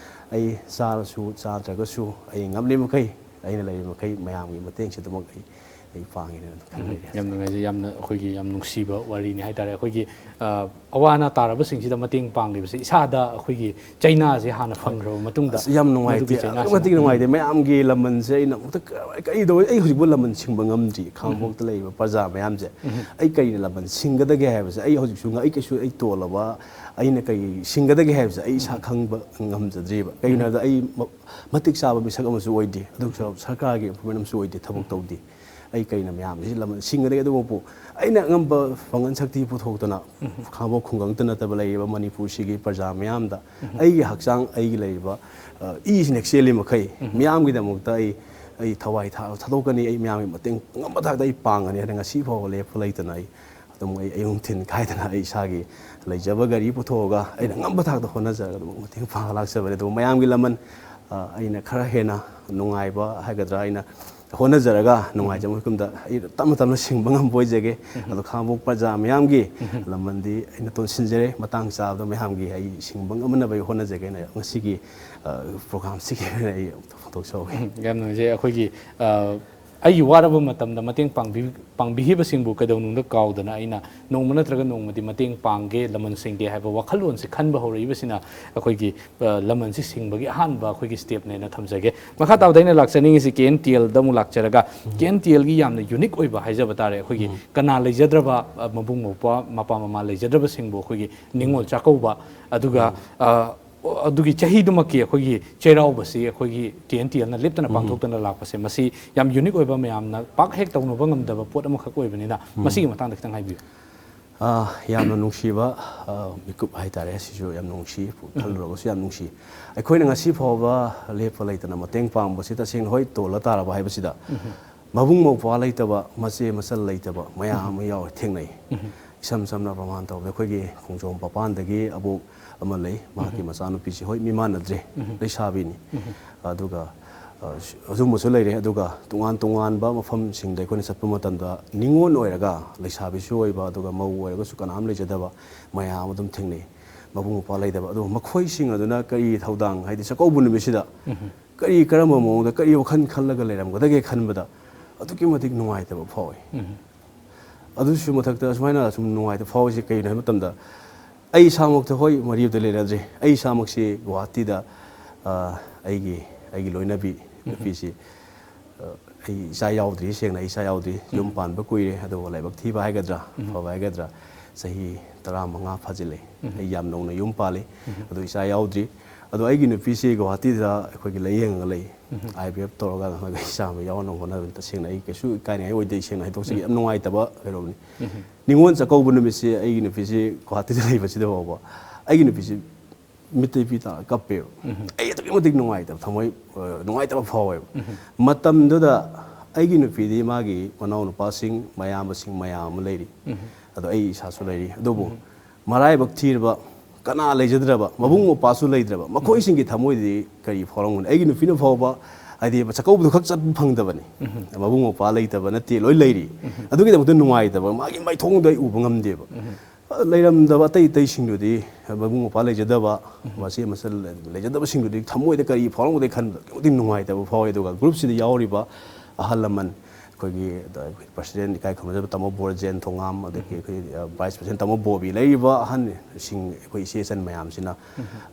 ꯑꯩ ꯆꯥꯔꯁꯨ ꯆꯥꯗ꯭ꯔꯒꯁꯨ ꯑꯩ ꯉꯝꯂꯤ ꯃꯈꯩ ꯑꯩꯅ ꯂꯩꯔꯤ ꯃꯈꯩ ꯃꯌꯥꯝꯒꯤ ꯃꯇꯦꯡꯁꯦ ꯑꯗꯨꯃꯛ ꯑꯩ, ꯑꯩ ꯄꯥꯡꯉꯦꯅ ꯑꯗꯨꯝ ꯈꯟꯖꯩ꯫ ꯌꯥꯝ ꯅꯨꯡꯉꯥꯏꯖꯩ꯫ ꯌꯥꯝꯅ ꯑꯩꯈꯣꯏꯒꯤ ꯌꯥꯝ ꯅꯨꯡꯁꯤꯕ ꯋꯥꯔꯤꯅꯤ ꯍꯥꯏꯇꯥꯔꯦ꯫ ꯑꯩꯈꯣꯏꯒꯤ, ꯑ, ꯑꯋꯥ ꯑꯅꯥ ꯇꯥꯔꯕꯁꯤꯡꯁꯤꯗ ꯃꯇꯦꯡ ꯄꯥꯡꯂꯤꯕꯁꯦ ꯏꯁꯥꯗ ꯑꯩꯈꯣꯏꯒꯤ ꯆꯩꯅꯥꯁꯦ ꯍꯥꯟꯅ ꯐꯪꯈ꯭ꯔꯕ ꯃꯇꯨꯡꯗ ꯑꯁ, ꯌꯥꯝ ꯅꯨꯡꯉꯥꯏꯇꯦ꯫ ꯃꯗꯨꯒꯤ ꯆꯩꯅꯥꯁꯦ ꯑꯗꯨꯛꯀꯤ ꯃꯇꯤꯛ ꯅꯨꯡꯉꯥꯏꯇꯦ꯫ ꯃꯌꯥꯝꯒꯤ ꯂꯃꯟꯁꯦ ꯑꯩꯅ ꯑꯃꯨꯛꯇ ꯀ-, ꯀꯔꯤ ꯇꯧ-, ꯑꯩ ꯍꯧꯖꯤꯛꯐꯥꯎ ꯂꯃꯟ ꯁꯤꯡꯕ ꯉꯝꯗ꯭ꯔꯤ꯫ ꯈꯥꯉꯕꯣꯛꯇ ꯂꯩꯔꯤꯕ ꯄ꯭ꯔꯖꯥ ꯃꯌꯥꯝꯁꯦ ꯑꯩ ꯀꯔꯤꯅ ꯂꯃꯟ ꯁꯤꯡꯒꯗꯒꯦ ꯍꯥꯏꯕꯁꯦ ꯑꯩ ꯍꯧꯖꯤꯛꯁꯨ ꯉ-, ꯑꯩ ꯀꯩꯁꯨ ꯑꯩ ꯇꯣꯜꯂꯕ ꯑꯩꯅ ꯀꯔꯤ ꯁꯤꯡꯒꯗꯒꯦ ꯍꯥꯏꯕꯁꯦ ꯑꯩ ꯏꯁꯥ ꯈꯪꯕ ꯉꯝꯖꯗ꯭ꯔꯤꯕ꯫ ꯀꯩꯒꯤꯅꯣ ꯍꯥꯏꯕꯗ ꯑꯩ ꯃ-, ꯃꯇꯤꯛ ꯆꯥꯕ ꯃꯤꯁꯛ ꯑꯃꯁꯨ ꯑꯣꯏꯗꯦ, ꯑꯗꯨꯒ ꯁꯔꯀꯥꯔꯒꯤ ꯑꯦꯝꯄ꯭ꯂꯣꯏꯃꯦꯟ ꯑꯃꯁꯨ ꯑꯣꯏꯗꯦ, ꯊꯕꯛ ꯇꯧꯗꯦ꯫ ꯑꯩ ꯀꯩꯅ ꯃꯌꯥꯝꯁꯤ ꯂꯃꯟ ꯁꯤꯡꯒꯗꯒꯦ? ꯑꯗꯨꯕꯨ ꯑꯩꯅ ꯑꯉꯝꯕ ꯄꯥꯡꯒꯜ ꯁꯛꯇꯤ ꯄꯨꯊꯣꯛꯇꯅ, ꯈꯥꯡꯕꯣꯛ ꯈꯨꯡꯒꯪꯇ ꯅꯠꯇꯕ ꯂꯩꯔꯤꯕ ꯃꯅꯤꯄꯨꯔꯁꯤꯒꯤ ꯄ꯭ꯔꯖꯥ ꯃꯌꯥꯝꯗ, ꯑꯩꯒꯤ ꯍꯛꯆꯥꯡ, ꯑꯩꯒꯤ ꯂꯩꯔꯤꯕ, ꯑ, ꯏꯁꯤꯅ ꯆꯦꯜꯂꯤ ꯃꯈꯩ ꯃꯤꯌꯥꯝꯒꯤꯗꯃꯛꯇ ꯑꯩ, ꯑꯩ ꯊꯋꯥꯏ ꯊꯥ-, ꯊꯥꯗꯣꯛꯀꯅꯤ, ꯑꯩ ꯃꯤꯌꯥꯝꯒꯤ ꯃꯇꯦꯡ ꯉꯝꯕ ꯊꯥꯛꯇ ꯑꯩ ꯄꯥꯡꯒꯅꯤ ꯍꯥꯏꯅ ꯉꯁꯤ ꯐꯥꯎꯕ ꯂꯦꯞꯄ ꯂꯩꯇꯅ ꯑꯩ ꯑꯗꯨꯝ ꯑꯩ ꯑꯌꯨꯛ ꯅꯨꯡꯊꯤꯟ ꯈꯥꯏꯗꯅ ꯑꯩ ꯏꯁꯥꯒꯤ ꯂꯩꯖꯕ ꯒꯥꯔꯤ ꯄꯨꯊꯣꯛꯑꯒ ꯑꯩꯅ ꯉꯝꯕ ꯊꯥꯛꯇ ꯍꯣꯠꯅꯖꯔꯒ ꯑꯗꯨꯝ ꯃꯇꯦꯡ ꯄꯥꯡꯉ ꯂꯥꯛꯆꯕꯅꯤ꯫ ꯑꯗꯨꯕꯨ ꯃꯌꯥꯝꯒꯤ ꯂꯃꯟ, ꯑ, ꯑꯩꯅ ꯈꯔ ꯍꯦꯟꯅ ꯅꯨꯡꯉꯥꯏꯕ ꯍꯥꯏꯒꯗ꯭ꯔꯥ, ꯑꯩꯅ ꯍꯣꯠꯅꯖꯔꯒ ꯅꯨꯡꯉꯥꯏꯖꯕ ꯃꯐꯝꯗ ꯑꯩ ꯇꯞꯅ ꯇꯞꯅ ꯁꯤꯡꯕ ꯉꯝꯕ ꯑꯣꯏꯖꯒꯦ꯫ ꯑꯗꯣ ꯈꯥꯡꯉꯕꯣꯛ ꯄ꯭ꯔꯖꯥ ꯃꯌꯥꯝꯒꯤ ꯂꯃꯟꯗꯤ ꯑꯩꯅ ꯇꯣꯟꯁꯤꯟꯖꯔꯦ꯫ ꯃꯇꯥꯡ ꯆꯥꯕꯗ ꯃꯌꯥꯝꯒꯤ ꯑꯩ ꯁꯤꯡꯕ ꯉꯝꯅꯕ ꯑꯩ ꯍꯣꯠꯅꯖꯒꯦꯅ ꯉꯁꯤꯒꯤ, ꯑ, ꯄ꯭ꯔꯣꯒ꯭ꯔꯥꯝꯁꯤꯒꯤ ꯑꯣꯏꯅ ꯑꯩ ꯐꯣꯡꯗꯣꯛꯆꯍꯧꯒꯦ꯫ ꯎꯝ, ꯌꯥꯝ ꯅꯨꯡꯉꯥꯏꯖꯩ꯫ ꯑꯩꯈꯣꯏꯒꯤ, ꯑ, ꯑꯩꯒꯤ ꯋꯥꯔꯕ ꯃꯇꯝꯗ ꯃꯇꯦꯡ ꯄꯥꯡꯕꯤ-, ꯄꯥꯡꯕꯤꯈꯤꯕꯁꯤꯡꯕꯨ ꯀꯩꯗꯧꯅꯨꯡꯗ ꯀꯥꯎꯗꯅ ꯑꯩꯅ ꯅꯣꯡꯃ ꯅꯠꯇ꯭ꯔꯒ ꯅꯣꯡꯃꯗꯤ ꯃꯇꯦꯡ ꯄꯥꯡꯒꯦ, ꯂꯃꯟ ꯁꯤꯡꯒꯦ ꯍꯥꯏꯕ ꯋꯥꯈꯜꯂꯣꯟꯁꯤ ꯈꯟꯕ ꯍꯧꯔꯛꯏꯕꯁꯤꯅ ꯑꯩꯈꯣꯏꯒꯤ, ꯑ, ꯂꯃꯟꯁꯤ ꯁꯤꯡꯕꯒꯤ ꯑꯍꯥꯟꯕ ꯑꯩꯈꯣꯏꯒꯤ ꯁ꯭ꯇꯦꯞꯅꯦꯅ ꯊꯝꯖꯒꯦ꯫ ꯃꯈꯥ ꯇꯥꯕꯗ ꯑꯩꯅ ꯂꯥꯛꯆꯅꯤꯡꯉꯤꯁꯤ ꯀꯦ ꯑꯦꯟ ꯇꯤ ꯑꯦꯜꯗ ꯑꯃꯨꯛ ꯂꯥꯛꯆꯔꯒ, ꯀꯦ ꯑꯦꯟ ꯇꯤ ꯑꯦꯜꯒꯤ ꯌꯥꯝꯅ ꯌꯨꯅꯤꯛ ꯑꯣꯏꯕ ꯍꯥꯏꯖꯕ ꯇꯥꯔꯦ, ꯑꯩꯈꯣꯏꯒꯤ ꯀꯅꯥ ꯂꯩꯖꯗ꯭ꯔꯕ, ꯑ, ꯃꯕꯨꯡ ꯃꯧꯄ꯭ꯋꯥ, ꯃꯄꯥ ꯃꯃꯥ ꯂꯩꯖꯗ꯭ꯔꯕꯁꯤꯡꯕꯨ ꯑꯩꯈꯣꯏꯒꯤ ꯅꯤꯉꯣꯜ ꯆꯥꯛꯀꯧꯕ, ꯑꯗꯨꯒ, ꯑ, ꯑꯗꯨꯒꯤ ꯆꯍꯤꯗꯨꯃꯛꯀꯤ ꯑꯩꯈꯣꯏꯒꯤ ꯆꯩꯔꯥꯎꯕꯁꯤ ꯑꯩꯈꯣꯏꯒꯤ ꯀꯦ ꯑꯦꯟ ꯇꯤ ꯑꯦꯜꯅ ꯂꯦꯞꯇꯅ ꯄꯥꯡꯊꯣꯛꯇꯅ ꯂꯥꯛꯄꯁꯦ, ꯃꯁꯤ ꯌꯥꯝ ꯌꯨꯅꯤꯛ ꯑꯣꯏꯕ, ꯃꯌꯥꯝꯅ ꯄꯥꯛ ꯍꯦꯛ ꯇꯧꯅꯕ ꯉꯝꯗꯕ ꯄꯣꯠ ꯑꯃꯈꯛ ꯑꯣꯏꯕꯅꯤꯅ, ꯃꯁꯤꯒꯤ ꯃꯇꯥꯡꯗ ꯈꯤꯇꯪ ꯍꯥꯏꯕꯤꯌꯨ꯫ ꯑ, ꯌꯥꯝꯅ ꯅꯨꯡꯁꯤꯕ, ꯑ, ꯃꯤꯀꯨꯞ ꯍꯥꯏꯇꯥꯔꯦ꯫ ꯁꯤꯁꯨ ꯌꯥꯝ ꯅꯨꯡꯁꯤ, ꯈꯜꯂꯨꯔꯒꯁꯨ ꯌꯥꯝ ꯅꯨꯡꯁꯤ꯫ ꯑꯩꯈꯣꯏꯅ ꯉꯁꯤ ꯐꯥꯎꯕ ꯂꯦꯞꯄ ꯂꯩꯇꯅ ꯃꯇꯦꯡ ꯄꯥꯡꯕꯁꯤ ꯇꯁꯦꯡꯅ ꯍꯣꯏ ꯇꯣꯜꯂ ꯇꯥꯔꯕ ꯍꯥꯏꯕꯁꯤꯗ ꯃꯕꯨꯡ ꯃꯧꯄ꯭ꯋꯥ ꯂꯩꯇꯕ, ꯃꯆꯦ ꯃꯆꯜ ꯂꯩꯇꯕ ꯃꯌꯥꯝ ꯑꯃ ꯌꯥꯎꯔꯦ, ꯊꯦꯡꯅꯩ꯫ ꯏꯁꯝ ꯁꯝꯅ ꯄ꯭ꯔꯃꯥꯟ ꯇꯧꯕꯗ ꯑꯩꯈꯣꯏꯒꯤ ꯈꯣꯡꯖꯣꯝ ꯄꯥꯄꯥꯟꯗꯒꯤ ꯑꯕꯣꯛ ꯑꯃ ꯂꯩ, ꯃꯍꯥꯛꯀꯤ ꯃꯆꯥꯅꯨꯄꯤꯁꯤ ꯍꯣꯏ ꯃꯤ ꯃꯥꯟꯅꯗ꯭ꯔꯦ, ꯂꯩꯁꯥꯕꯤꯅꯤ꯫ ꯑꯗꯨꯒ, ꯑ, ꯑꯗꯨꯒꯨꯝꯕꯁꯨ ꯂꯩꯔꯦ꯫ ꯑꯗꯨꯒ ꯇꯣꯉꯥꯟ ꯇꯣꯉꯥꯟꯕ ꯃꯐꯝꯁꯤꯡꯗ ꯑꯩꯈꯣꯏꯅ ꯆꯠꯄ ꯃꯇꯝꯗ ꯅꯤꯉꯣꯜ ꯑꯣꯏꯔꯒ ꯂꯩꯁꯥꯕꯤꯁꯨ ꯑꯣꯏꯕ, ꯑꯗꯨꯒ ꯃꯧ ꯑꯣꯏꯔꯒꯁꯨ ꯀꯅꯥꯝ ꯂꯩꯖꯗꯕ ꯃꯌꯥꯝ ꯑꯗꯨꯝ ꯊꯦꯡꯅꯩ꯫ ꯃꯕꯨꯡ ꯃꯧꯄ꯭ꯋꯥ ꯂꯩꯇꯕ꯫ ꯑꯗꯨꯒ ꯃꯈꯣꯏꯁꯤꯡ ꯑꯗꯨꯅ ꯀꯔꯤ ꯊꯧꯗꯥꯡ, ꯍꯥꯏꯗꯤ ꯆꯥꯛꯀꯧꯕ ꯅꯨꯃꯤꯠꯁꯤꯗ ꯀꯔꯤ, ꯀꯔꯝꯕ ꯃꯑꯣꯡꯗ ꯀꯔꯤ ꯋꯥꯈꯜ ꯈꯜꯂꯒ ꯂꯩꯔꯝꯒꯗꯒꯦ ꯈꯟꯕꯗ ꯑꯗꯨꯛꯀꯤ ꯃꯇꯤꯛ ꯅꯨꯡꯉꯥꯏꯇꯕ ꯐꯥꯎꯏ꯫ ꯑꯗꯨꯁꯨ ꯃꯊꯛꯇ ꯑꯁꯨꯃꯥꯏꯅ ꯁꯨꯝ ꯅꯨꯡꯉꯥꯏꯇꯕ ꯐꯥꯎꯔꯤꯁꯦ ꯀꯩꯒꯤꯅꯣ ꯍꯥꯏꯕ ꯃꯇꯝꯗ, ꯑꯩ ꯏꯁꯥꯃꯛꯇ ꯍꯣꯏ ꯃꯔꯤꯗ ꯂꯩꯅꯗ꯭ꯔꯦ꯫ ꯑꯩ ꯏꯁꯥꯃꯛꯁꯤ ꯒꯨꯋꯥꯍꯥꯇꯤꯗ, ꯑ, ꯑꯩꯒꯤ, ꯑꯩꯒꯤ ꯂꯣꯏꯅꯕꯤ ꯅꯨꯄꯤꯁꯤ, ꯑ, ꯑꯩ ꯏꯆꯥ ꯌꯥꯎꯗ꯭ꯔꯤ, ꯁꯦꯡꯅ ꯑꯩ ꯏꯆꯥ ꯌꯥꯎꯗ꯭ꯔꯤ꯫ ꯌꯨꯝ ꯄꯥꯟꯕ ꯀꯨꯏꯔꯦ, ꯑꯗꯨꯒ ꯂꯥꯏꯕꯛ ꯊꯤꯕ ꯍꯥꯏꯒꯗ꯭ꯔꯥ, ꯐꯕ ꯍꯥꯏꯒꯗ꯭ꯔꯥ, ꯆꯍꯤ ꯇꯔꯥꯃꯉꯥ ꯐꯥꯖꯤꯜꯂꯦ꯫ ꯑꯩ ꯌꯥꯝ ꯅꯧꯅ ꯌꯨꯝ ꯄꯥꯜꯂꯤ, ꯑꯗꯨ ꯏꯆꯥ ꯌꯥꯎꯗ꯭ꯔꯤ꯫ ꯑꯗꯣ ꯑꯩꯒꯤ ꯅꯨꯄꯤꯁꯤ ꯒꯨꯋꯥꯍꯥꯇꯤꯗ ꯑꯩꯈꯣꯏꯒꯤ ꯂꯥꯏꯌꯦꯡꯉꯒ ꯂꯩ꯫ ꯑꯥꯏ ꯕꯤ ꯑꯦꯐ ꯇꯧꯔꯒ ꯑꯉꯥꯡ ꯏꯆꯥ ꯑꯃ ꯌꯥꯎꯅꯕ ꯍꯣꯠꯅꯕꯅꯤ꯫ ꯇꯁꯦꯡꯅ ꯑꯩ ꯀꯩꯁꯨ ꯏꯀꯥꯏꯅꯤꯡꯉꯥꯏ ꯑꯣꯏꯗꯦ꯫ ꯁꯦꯡꯅ ꯍꯥꯏꯗꯣꯛꯆꯒꯦ, ꯌꯥꯝ ꯅꯨꯡꯉꯥꯏꯇꯕ ꯀꯩꯅꯣꯅꯤ꯫ ꯅꯤꯉꯣꯜ ꯆꯥꯛꯀꯧꯕ ꯅꯨꯃꯤꯠꯁꯦ ꯑꯩꯒꯤ ꯅꯨꯄꯤꯁꯤ ꯒꯨꯍꯥꯇꯤꯗ ꯂꯩꯕꯁꯤꯗ ꯐꯥꯎꯕ ꯑꯩꯒꯤ ꯅꯨꯄꯤꯁꯤ ꯃꯤꯠꯇ ꯏꯄꯤ ꯇꯥꯔꯒ ꯀꯞꯄꯦꯕ꯫ ꯑꯩ ꯑꯗꯨꯛꯀꯤ ꯃꯇꯤꯛ ꯅꯨꯡꯉꯥꯏꯇꯕ, ꯊꯃꯣꯏ ꯑ, ꯅꯨꯡꯉꯥꯏꯇꯕ ꯐꯥꯎꯋꯦꯕ꯫ ꯃꯇꯝꯗꯨꯗ ꯑꯩꯒꯤ ꯅꯨꯄꯤꯗꯤ ꯃꯥꯒꯤ ꯃꯅꯥꯎꯅꯨꯄꯥꯁꯤꯡ, ꯃꯌꯥꯝꯕꯁꯤꯡ ꯃꯌꯥꯝ ꯑꯃ ꯂꯩꯔꯤ꯫ ꯑꯗꯣ ꯑꯩ ꯏꯁꯥꯁꯨ ꯂꯩꯔꯤ꯫ ꯑꯗꯨꯕꯨ ꯃꯔꯥꯏꯕꯛ ꯊꯤꯔꯕ, ꯀꯅꯥ ꯂꯩꯖꯗ꯭ꯔꯕ, ꯃꯕꯨꯡ ꯃꯧꯄ꯭ꯋꯥꯁꯨ ꯂꯩꯇ꯭ꯔꯕ, ꯃꯈꯣꯏꯁꯤꯡꯒꯤ ꯊꯃꯣꯏꯗꯗꯤ ꯀꯔꯤ ꯐꯥꯎꯔꯝꯒꯅꯤ? ꯑꯩꯒꯤ ꯅꯨꯄꯤꯅ ꯐꯥꯎꯕ, ꯍꯥꯏꯗꯤ, ꯆꯥꯛꯀꯧꯕꯗꯨ ꯈꯛ ꯆꯠꯄ ꯐꯪꯗꯕꯅꯤ꯫ ꯃꯕꯨꯡ ꯃꯧꯄ꯭ꯋꯥ ꯂꯩꯇꯕ ꯅꯠꯇꯦ, ꯂꯣꯏ ꯂꯩꯔꯤ꯫ ꯑꯗꯨꯒꯤꯗꯃꯛꯇ ꯅꯨꯡꯉꯥꯏꯇꯕ, ꯃꯥꯒꯤ ꯃꯥꯏꯊꯣꯡꯗꯣ ꯑꯩ ꯎꯕ ꯉꯝꯗꯦꯕ꯫ ꯂꯩꯔꯝꯗꯕ ꯑꯇꯩ ꯑꯇꯩꯁꯤꯡꯗꯨꯗꯤ ꯃꯕꯨꯡ ꯃꯧꯄ꯭ꯋꯥ ꯂꯩꯖꯗꯕ, ꯃꯆꯦ ꯃꯆꯜ ꯂꯩꯖꯗꯕꯁꯤꯡꯗꯨꯗꯤ ꯊꯃꯣꯏꯗ ꯀꯔꯤ ꯐꯥꯎꯔꯝꯒꯗꯒꯦ ꯈꯟꯕꯗ ꯑꯗꯨꯛꯀꯤ ꯃꯇꯤꯛ ꯅꯨꯡꯉꯥꯏꯇꯕ ꯐꯥꯎꯋꯤ꯫ ꯑꯗꯨꯒ ꯒ꯭ꯔꯨꯞꯁꯤꯗ ꯌꯥꯎꯔꯤꯕ ꯑꯍꯜ ꯂꯃꯟ, ꯑꯩꯈꯣꯏꯒꯤ, ꯑꯗ ꯑꯩꯈꯣꯏ ꯄ꯭ꯔꯁꯤꯗꯦꯟ ꯏꯀꯥꯏ ꯈꯨꯝꯅꯖꯕ ꯇꯥꯃꯣ ꯕꯣꯔꯖꯦꯟ ꯊꯣꯉꯥꯝ, ꯑꯗꯒꯤ ꯑꯩꯈꯣꯏ, ꯑ, ꯚꯥꯏꯁ ꯄ꯭ꯔꯁꯤꯗꯦꯟ ꯇꯥꯃꯣ ꯕꯣꯕꯤ, ꯂꯩꯔꯤꯕ ꯑꯍꯟꯁꯤꯡ, ꯑꯩꯈꯣꯏ ꯏꯆꯦ ꯏꯆꯟ ꯃꯌꯥꯝꯁꯤꯅ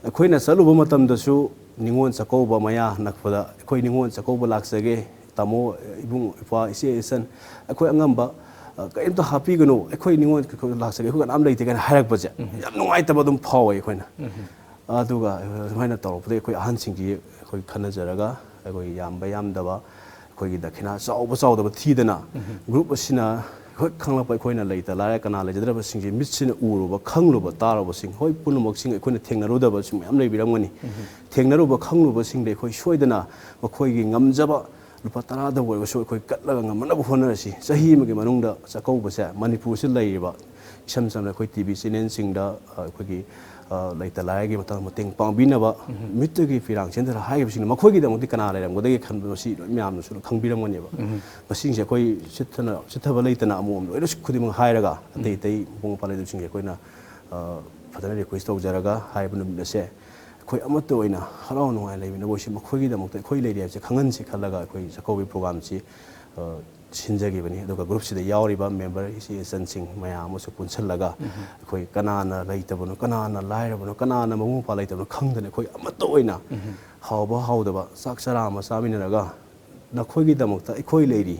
ꯑꯩꯈꯣꯏꯅ ꯆꯠꯂꯨꯕ ꯃꯇꯝꯗꯁꯨ ꯅꯤꯉꯣꯜ ꯆꯥꯛꯀꯧꯕ ꯃꯌꯥ ꯅꯛꯄꯗ, "ꯑꯩꯈꯣꯏ ꯅꯤꯉꯣꯜ ꯆꯥꯛꯀꯧꯕ ꯂꯥꯛꯆꯒꯦ, ꯇꯥꯃꯣ, ꯏꯕꯨꯡ, ꯏꯄ꯭ꯋꯥ, ꯏꯆꯦ ꯏꯆꯟ, ꯑꯩꯈꯣꯏ ꯑꯉꯝꯕ, ꯑ, ꯀꯔꯤꯝꯇ ꯍꯥꯞꯄꯤꯒꯅꯨ, ꯑꯩꯈꯣꯏ ꯅꯤꯉꯣꯜ ꯆꯥꯛꯀꯧꯕ ꯂꯥꯛꯆꯒꯦ, ꯑꯩꯈꯣꯏ ꯀꯅꯥꯝ ꯂꯩꯇꯦ" ꯀꯥꯏꯅ ꯍꯥꯏꯔꯛꯄꯁꯦ ꯌꯥꯝ ꯅꯨꯡꯉꯥꯏꯇꯕ ꯑꯗꯨꯝ ꯐꯥꯎꯋꯦ ꯑꯩꯈꯣꯏꯅ꯫ ꯑꯗꯨꯒ, ꯑ, ꯑꯗꯨꯃꯥꯏꯅ ꯇꯧꯔꯛꯄꯗꯒꯤ ꯑꯩꯈꯣꯏ ꯑꯍꯟꯁꯤꯡꯒꯤ ꯑꯩꯈꯣꯏ ꯈꯟꯅꯖꯔꯒ, ꯑꯩꯈꯣꯏ ꯌꯥꯝꯕ ꯌꯥꯝꯗꯕ, ꯑꯩꯈꯣꯏꯒꯤ ꯗꯈꯤꯅꯥ ꯆꯥꯎꯕ ꯆꯥꯎꯗꯕ ꯊꯤꯗꯅ, ꯒ꯭ꯔꯨꯞ ꯑꯁꯤꯅ ꯍꯦꯛ ꯈꯪꯂꯛꯄ, ꯑꯩꯈꯣꯏꯅ ꯂꯩꯇ ꯂꯥꯏꯔ ꯀꯅꯥ ꯂꯩꯖꯗ꯭ꯔꯕꯁꯤꯡꯁꯦ ꯃꯤꯠꯁꯤꯅ ꯎꯔꯨꯕ, ꯈꯪꯂꯨꯕ, ꯇꯥꯔꯨꯕꯁꯤꯡ, ꯍꯣꯏ, ꯄꯨꯝꯅꯃꯛꯁꯤꯡ ꯑꯩꯈꯣꯏꯅ ꯊꯦꯡꯅꯔꯨꯗꯕꯁꯨ ꯃꯌꯥꯝ ꯂꯩꯕꯤꯔꯝꯒꯅꯤ꯫ ꯊꯦꯡꯅꯔꯨꯕ, ꯈꯪꯂꯨꯕꯁꯤꯡꯗ ꯑꯩꯈꯣꯏ ꯁꯣꯏꯗꯅ ꯃꯈꯣꯏꯒꯤ ꯉꯝꯖꯕ ꯂꯨꯄꯥ ꯇꯔꯥꯗ ꯑꯣꯏꯔꯒꯁꯨ ꯑꯩꯈꯣꯏ ꯀꯠꯂꯒ ꯉꯝꯅꯅꯕ ꯍꯣꯠꯅꯔꯁꯤ꯫ ꯆꯍꯤ ꯑꯃꯒꯤ ꯃꯅꯨꯡꯗ ꯆꯥꯛꯀꯧꯕꯁꯦ ꯃꯅꯤꯄꯨꯔꯁꯤ ꯂꯩꯔꯤꯕ ꯏꯁꯝ ꯁꯝꯅ ꯑꯩꯈꯣꯏ ꯇꯤ ꯚꯤ ꯆꯦꯅꯦꯜꯁꯤꯡꯗ, ꯑ, ꯑꯩꯈꯣꯏꯒꯤ, ꯑ, ꯂꯩꯇ ꯂꯥꯏꯔꯒꯤ ꯃꯇꯥꯡ ꯃꯇꯦꯡ ꯄꯥꯡꯕꯤꯅꯕ, ꯃꯤꯠꯇꯒꯤ ꯐꯤꯔꯥꯡ ꯆꯦꯟꯊꯔ ꯍꯥꯏꯈꯤꯕꯁꯤꯡꯗꯣ ꯃꯈꯣꯏꯒꯤꯗꯃꯛꯇꯤ ꯀꯅꯥ ꯂꯩꯔꯝꯒꯗꯒꯦ ꯈꯟꯕ ꯃꯁꯤ ꯂꯣꯏ ꯃꯌꯥꯝꯅꯁꯨ ꯈꯪꯕꯤꯔꯝꯒꯅꯦꯕ꯫ ꯃꯁꯤꯡꯁꯦ ꯑꯩꯈꯣꯏ ꯆꯤꯠꯊꯅ-, ꯆꯤꯠꯊꯕ ꯂꯩꯇꯅ ꯑꯃꯃꯝ ꯂꯣꯏꯅ ꯈꯨꯗꯤꯡꯃꯛ ꯍꯥꯏꯔꯒ ꯑꯇꯩ ꯑꯇꯩ ꯃꯄꯨꯡ ꯃꯄꯥ ꯂꯩꯗꯕꯁꯤꯡꯁꯦ ꯑꯩꯈꯣꯏꯅ, ꯑ, ꯐꯖꯅ ꯔꯤꯀ꯭ꯋꯦꯁ ꯇꯧꯖꯔꯒ ꯍꯥꯏꯔꯤꯕ ꯅꯨꯃꯤꯠ ꯑꯁꯦ ꯑꯩꯈꯣꯏ ꯑꯃꯠꯇ ꯑꯣꯏꯅ ꯍꯔꯥꯎ ꯅꯨꯡꯉꯥꯏ ꯂꯩꯃꯤꯟꯅꯕ ꯑꯣꯏꯁꯤ꯫ ꯃꯈꯣꯏꯒꯤꯗꯃꯛꯇ ꯑꯩꯈꯣꯏ ꯂꯩꯔꯤ ꯍꯥꯏꯕꯁꯦ ꯈꯪꯍꯟꯁꯤ ꯈꯜꯂꯒ ꯑꯩꯈꯣꯏ ꯆꯥꯛꯀꯧꯕꯒꯤ ꯄ꯭ꯔꯣꯒꯥꯝꯁꯤ, ꯑ, ꯁꯤꯟꯖꯈꯤꯕꯅꯤ꯫ ꯑꯗꯨꯒ ꯒ꯭ꯔꯨꯞꯁꯤꯗ ꯌꯥꯎꯔꯤꯕ ꯃꯦꯝꯕꯔ ꯏꯆꯦ ꯏꯆꯟꯁꯤꯡ ꯃꯌꯥꯝ ꯑꯃꯁꯨ ꯄꯨꯟꯁꯤꯜꯂꯒ ꯑꯩꯈꯣꯏ ꯀꯅꯥꯅ ꯂꯩꯇꯕꯅꯣ, ꯀꯅꯥꯅ ꯂꯥꯏꯔꯕꯅꯣ, ꯀꯅꯥꯅ ꯃꯕꯨꯡ ꯃꯧꯄ꯭ꯋꯥ ꯂꯩꯇꯕꯅꯣ ꯈꯪꯗꯅ ꯑꯩꯈꯣꯏ ꯑꯃꯠꯇ ꯑꯣꯏꯅ ꯍꯥꯎꯕ ꯍꯥꯎꯗꯕ ꯆꯥꯛ ꯆꯔꯥ ꯑꯃ ꯆꯥꯃꯤꯟꯅꯔꯒ ꯅꯈꯣꯏꯒꯤꯗꯃꯛꯇ ꯑꯩꯈꯣꯏ ꯂꯩꯔꯤ꯫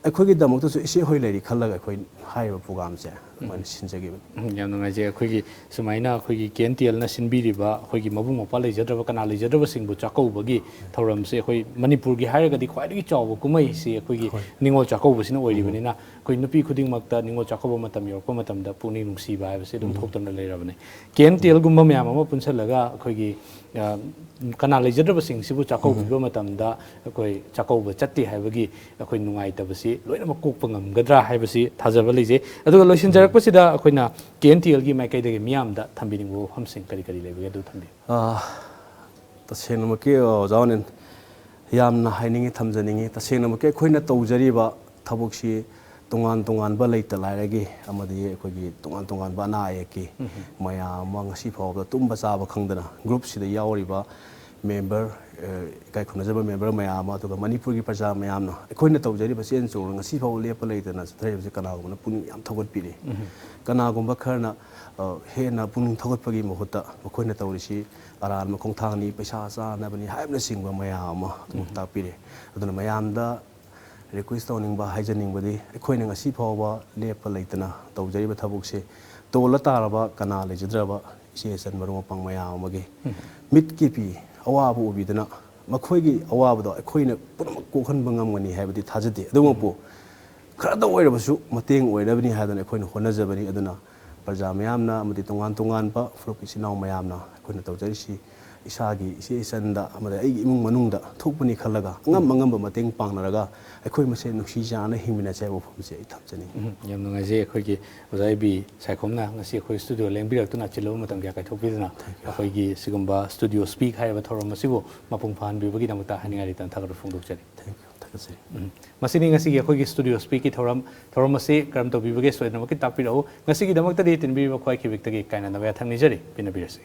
ꯑꯩꯈꯣꯏꯒꯤꯗꯃꯛꯇꯁꯨ ꯏꯆꯦ ꯍꯣꯏ ꯂꯩꯔꯤ ꯈꯜꯂꯒ ꯑꯩꯈꯣꯏ ꯍꯥꯏꯔꯤꯕ ꯄ꯭ꯔꯣꯒꯥꯝꯁꯦ ꯑꯗꯨꯃꯥꯏꯅ ꯁꯤꯟꯖꯈꯤꯕꯅꯤ꯫ ꯎꯝ, ꯌꯥꯝ ꯅꯨꯡꯉꯥꯏꯖꯩ꯫ ꯑꯩꯈꯣꯏꯒꯤ ꯁꯨꯃꯥꯏꯅ ꯑꯩꯈꯣꯏꯒꯤ ꯀꯦ ꯑꯦꯟ ꯇꯤ ꯑꯦꯜꯅ ꯁꯤꯟꯕꯤꯔꯤꯕ ꯑꯩꯈꯣꯏꯒꯤ ꯃꯕꯨꯡ ꯃꯧꯄ꯭ꯋꯥ ꯂꯩꯖꯗ꯭ꯔꯕ, ꯀꯅꯥ ꯂꯩꯖꯗ꯭ꯔꯕꯁꯤꯡꯕꯨ ꯆꯥꯛꯀꯧꯕꯒꯤ ꯊꯧꯔꯝꯁꯦ ꯑꯩꯈꯣꯏ ꯃꯅꯤꯄꯨꯔꯒꯤ ꯍꯥꯏꯔꯒꯗꯤ ꯈ꯭ꯋꯥꯏꯗꯒꯤ ꯆꯥꯎꯕ ꯀꯨꯝꯍꯩꯁꯤ ꯑꯩꯈꯣꯏꯒꯤ ꯅꯤꯉꯣꯜ ꯆꯥꯛꯀꯧꯕꯁꯤꯅ ꯑꯣꯏꯔꯤꯕꯅꯤꯅ, ꯑꯩꯈꯣꯏ ꯅꯨꯄꯤ ꯈꯨꯗꯤꯡꯃꯛꯇ ꯅꯤꯉꯣꯜ ꯆꯥꯛꯀꯧꯕ ꯃꯇꯝ ꯌꯧꯔꯛꯄ ꯃꯇꯝꯗ ꯄꯨꯛꯅꯤꯡ ꯅꯨꯡꯁꯤꯕ ꯍꯥꯏꯕꯁꯤ ꯑꯗꯨꯝ ꯊꯣꯛꯇꯅ ꯂꯩꯔꯕꯅꯤ꯫ ꯀꯦ ꯑꯦꯟ ꯇꯤ ꯑꯦꯜꯒꯨꯝꯕ ꯃꯌꯥꯝ ꯑꯃ ꯄꯨꯟꯁꯤꯜꯂꯒ ꯑꯩꯈꯣꯏꯒꯤ, ꯑ, ꯀꯅꯥ ꯂꯩꯖꯗ꯭ꯔꯕꯁꯤꯡꯁꯤꯕꯨ ꯆꯥꯛꯀꯧꯕꯤꯕ ꯃꯇꯝꯗ ꯑꯩꯈꯣꯏ ꯆꯥꯛꯀꯧꯕ ꯆꯠꯇꯦ ꯍꯥꯏꯕꯒꯤ ꯑꯩꯈꯣꯏ ꯅꯨꯡꯉꯥꯏꯇꯕꯁꯤ ꯂꯣꯏꯅꯃꯛ ꯀꯣꯛꯄ ꯉꯝꯒꯗ꯭ꯔꯥ ꯍꯥꯏꯕꯁꯤ ꯊꯥꯖꯕ ꯂꯩꯖꯩ꯫ ꯑꯗꯨꯒ ꯂꯣꯏꯁꯤꯟꯖꯔꯛꯄꯁꯤꯗ ꯑꯩꯈꯣꯏꯅ ꯀꯦ ꯑꯦꯟ ꯇꯤ ꯑꯦꯜꯒꯤ ꯃꯥꯏꯀꯩꯗꯒꯤ ꯃꯤꯌꯥꯝꯗ ꯊꯝꯕꯤꯅꯤꯡꯕ ꯋꯥꯐꯝꯁꯤꯡ ꯀꯔꯤ ꯀꯔꯤ ꯂꯩꯕꯒꯦ, ꯑꯗꯨ ꯊꯝꯕꯤꯌꯨ꯫ ꯑ, ꯇꯁꯦꯡꯅꯃꯛꯀꯤ, ꯑ, ꯑꯣꯖꯥ ꯑꯣꯅꯤꯜ, ꯌꯥꯝꯅ ꯍꯥꯏꯅꯤꯡꯉꯤ, ꯊꯝꯖꯅꯤꯡꯉꯤ꯫ ꯇꯁꯦꯡꯅꯃꯛꯀꯤ ꯑꯩꯈꯣꯏꯅ ꯇꯧꯖꯔꯤꯕ ꯊꯕꯛꯁꯤ ꯇꯣꯉꯥꯟ ꯇꯣꯉꯥꯟꯕ ꯂꯩꯇ ꯂꯥꯏꯔꯒꯤ ꯑꯃꯗꯤ ꯑꯩꯈꯣꯏꯒꯤ ꯇꯣꯉꯥꯟ ꯇꯣꯉꯥꯟꯕ ꯑꯅꯥ ꯑꯌꯦꯛꯀꯤ ꯃꯌꯥꯝ ꯑꯃ ꯉꯁꯤ ꯐꯥꯎꯕꯗ ꯇꯨꯝꯕ ꯆꯥꯕ ꯈꯪꯗꯅ ꯒ꯭ꯔꯨꯞꯁꯤꯗ ꯌꯥꯎꯔꯤꯕ ꯃꯦꯝꯕꯔ, ꯑ, ꯏꯀꯥꯏ ꯈꯨꯝꯅꯖꯕ ꯃꯦꯝꯕꯔ ꯃꯌꯥꯝ ꯑꯃ, ꯑꯗꯨꯒ ꯃꯅꯤꯄꯨꯔꯒꯤ ꯄ꯭ꯔꯖꯥ ꯃꯌꯥꯝꯅ ꯑꯩꯈꯣꯏꯅ ꯇꯧꯖꯔꯤꯕ ꯆꯦꯟ ꯆꯣꯡꯅ ꯉꯁꯤ ꯐꯥꯎꯕ ꯂꯦꯞꯄ ꯂꯩꯇꯅ ꯆꯠꯊꯔꯤꯕꯁꯤ ꯀꯅꯥꯒꯨꯝꯕꯅ ꯄꯨꯛꯅꯤꯡ ꯌꯥꯝ ꯊꯧꯒꯠꯄꯤꯔꯤ꯫ ꯀꯅꯥꯒꯨꯝꯕ ꯈꯔꯅ, ꯑ, ꯍꯦꯟꯅ ꯄꯨꯛꯅꯤꯡ ꯊꯧꯒꯠꯄꯒꯤ ꯃꯍꯨꯠꯇ ꯃꯈꯣꯏꯅ ꯇꯧꯔꯤꯁꯤ ꯑꯔꯥꯟꯕ ꯈꯣꯡꯊꯥꯡꯅꯤ, ꯄꯩꯁꯥ ꯆꯥꯅꯕꯅꯤ ꯍꯥꯏꯕꯅꯆꯤꯡꯕ ꯃꯌꯥꯝ ꯑꯃ ꯑꯗꯨꯝ ꯇꯥꯛꯄꯤꯔꯤ꯫ ꯑꯗꯨꯅ ꯃꯌꯥꯝꯗ ꯔꯤꯀ꯭ꯋꯦꯁ ꯇꯧꯅꯤꯡꯕ, ꯍꯥꯏꯖꯅꯤꯡꯕꯗꯤ, ꯑꯩꯈꯣꯏꯅ ꯉꯁꯤ ꯐꯥꯎꯕ ꯂꯦꯞꯄ ꯂꯩꯇꯅ ꯇꯧꯖꯔꯤꯕ ꯊꯕꯛꯁꯦ ꯇꯣꯜꯂ ꯇꯥꯔꯕ, ꯀꯅꯥ ꯂꯩꯖꯗ꯭ꯔꯕ ꯏꯆꯦ ꯏꯆꯟ ꯃꯔꯨꯞ ꯃꯄꯥꯡ ꯃꯌꯥꯝ ꯑꯃꯒꯤ ꯃꯤꯠꯀꯤ ꯄꯤ ꯑꯋꯥꯕ ꯎꯕꯤꯗꯨꯅ ꯃꯈꯣꯏꯒꯤ ꯑꯋꯥꯕꯗꯣ ꯑꯩꯈꯣꯏꯅ ꯄꯨꯝꯅꯃꯛ ꯀꯣꯛꯍꯟꯕ ꯉꯝꯒꯅꯤ ꯍꯥꯏꯕꯗꯤ ꯊꯥꯖꯗꯦ꯫ ꯑꯗꯨꯃꯛꯄꯨ ꯈꯔꯗ ꯑꯣꯏꯔꯕꯁꯨ ꯃꯇꯦꯡ ꯑꯣꯏꯅꯕꯅꯤ ꯍꯥꯏꯗꯅ ꯑꯩꯈꯣꯏꯅ ꯍꯣꯠꯅꯖꯕꯅꯤ꯫ ꯑꯗꯨꯅ ꯄ꯭ꯔꯖꯥ ꯃꯌꯥꯝꯅ ꯑꯃꯗꯤ ꯇꯣꯉꯥꯟ ꯇꯣꯉꯥꯟꯕ ꯐꯨꯔꯨꯞ ꯏꯆꯤꯟ ꯏꯅꯥꯎ ꯃꯌꯥꯝꯅ ꯑꯩꯈꯣꯏꯅ ꯇꯧꯖꯔꯤꯁꯤ ꯏꯁꯥꯒꯤ ꯏꯆꯦ ꯏꯆꯟꯗ ꯑꯃꯗꯤ ꯑꯩꯒꯤ ꯏꯃꯨꯡ ꯃꯅꯨꯡꯗ ꯊꯣꯛꯄꯅꯤ ꯈꯜꯂꯒ ꯑꯉꯝ ꯑꯉꯝꯕ ꯃꯇꯦꯡ ꯄꯥꯡꯅꯔꯒ ꯑꯩꯈꯣꯏ ꯃꯁꯦꯟ ꯅꯨꯡꯁꯤ ꯆꯥꯟꯅꯅ ꯍꯤꯡꯃꯤꯟꯅꯁꯦ ꯍꯥꯏꯕ ꯋꯥꯐꯝꯁꯦ ꯑꯩ ꯊꯝꯖꯅꯤꯡꯉꯤ꯫ ꯎꯝ, ꯌꯥꯝ ꯅꯨꯡꯉꯥꯏꯖꯩ꯫ ꯑꯩꯈꯣꯏꯒꯤ ꯑꯣꯖꯥ ꯑꯦ ꯕꯤ ꯁꯥꯏꯈꯣꯝꯅ ꯉꯁꯤ ꯑꯩꯈꯣꯏ ꯁ꯭ꯇꯨꯗꯤꯑꯣ ꯂꯦꯡꯕꯤꯔꯛꯇꯨꯅ ꯑꯆꯤꯜꯂꯕ ꯃꯇꯝ ꯀꯌꯥ ꯀꯥꯏꯊꯣꯛꯄꯤꯗꯨꯅ ꯑꯩꯈꯣꯏꯒꯤ ꯁꯤꯒꯨꯝꯕ ꯁ꯭ꯇꯨꯗꯤꯑꯣ ꯁ꯭ꯄꯤꯛ ꯍꯥꯏꯔꯤꯕ ꯊꯧꯔꯝ ꯑꯁꯤꯕꯨ ꯃꯄꯨꯡ ꯐꯥꯍꯟꯕꯤꯕꯒꯤꯗꯃꯛꯇ ꯍꯥꯏꯅꯤꯡꯉꯥꯏ ꯂꯩꯇꯅ ꯊꯥꯒꯠꯄ ꯐꯣꯡꯗꯣꯛꯆꯔꯤ꯫ Thank you꯫ ꯊꯥꯒꯠꯆꯔꯤ꯫ ꯎꯝ꯫ ꯃꯁꯤꯅꯤ ꯉꯁꯤꯒꯤ ꯑꯩꯈꯣꯏꯒꯤ ꯁ꯭ꯇꯨꯗꯤꯑꯣ ꯁ꯭ꯄꯤꯛꯀꯤ ꯊꯧꯔꯝ꯫ ꯊꯧꯔꯝ ꯑꯁꯤ ꯀꯔꯝ ꯇꯧꯕꯤꯕꯒꯦ ꯁꯣꯏꯗꯅꯃꯛꯀꯤ ꯇꯥꯛꯄꯤꯔꯛꯎ꯫ ꯉꯁꯤꯒꯤꯗꯃꯛꯇꯗꯤ ꯇꯤꯟꯕꯤꯔꯤꯕ ꯈ꯭ꯋꯥꯏ ꯈꯤꯕꯤꯛꯇꯒꯤ ꯀꯥꯏꯅꯅꯕ ꯌꯥꯊꯪ ꯅꯤꯖꯔꯤ꯫ ꯄꯦꯟꯅꯕꯤꯔꯁꯤ꯫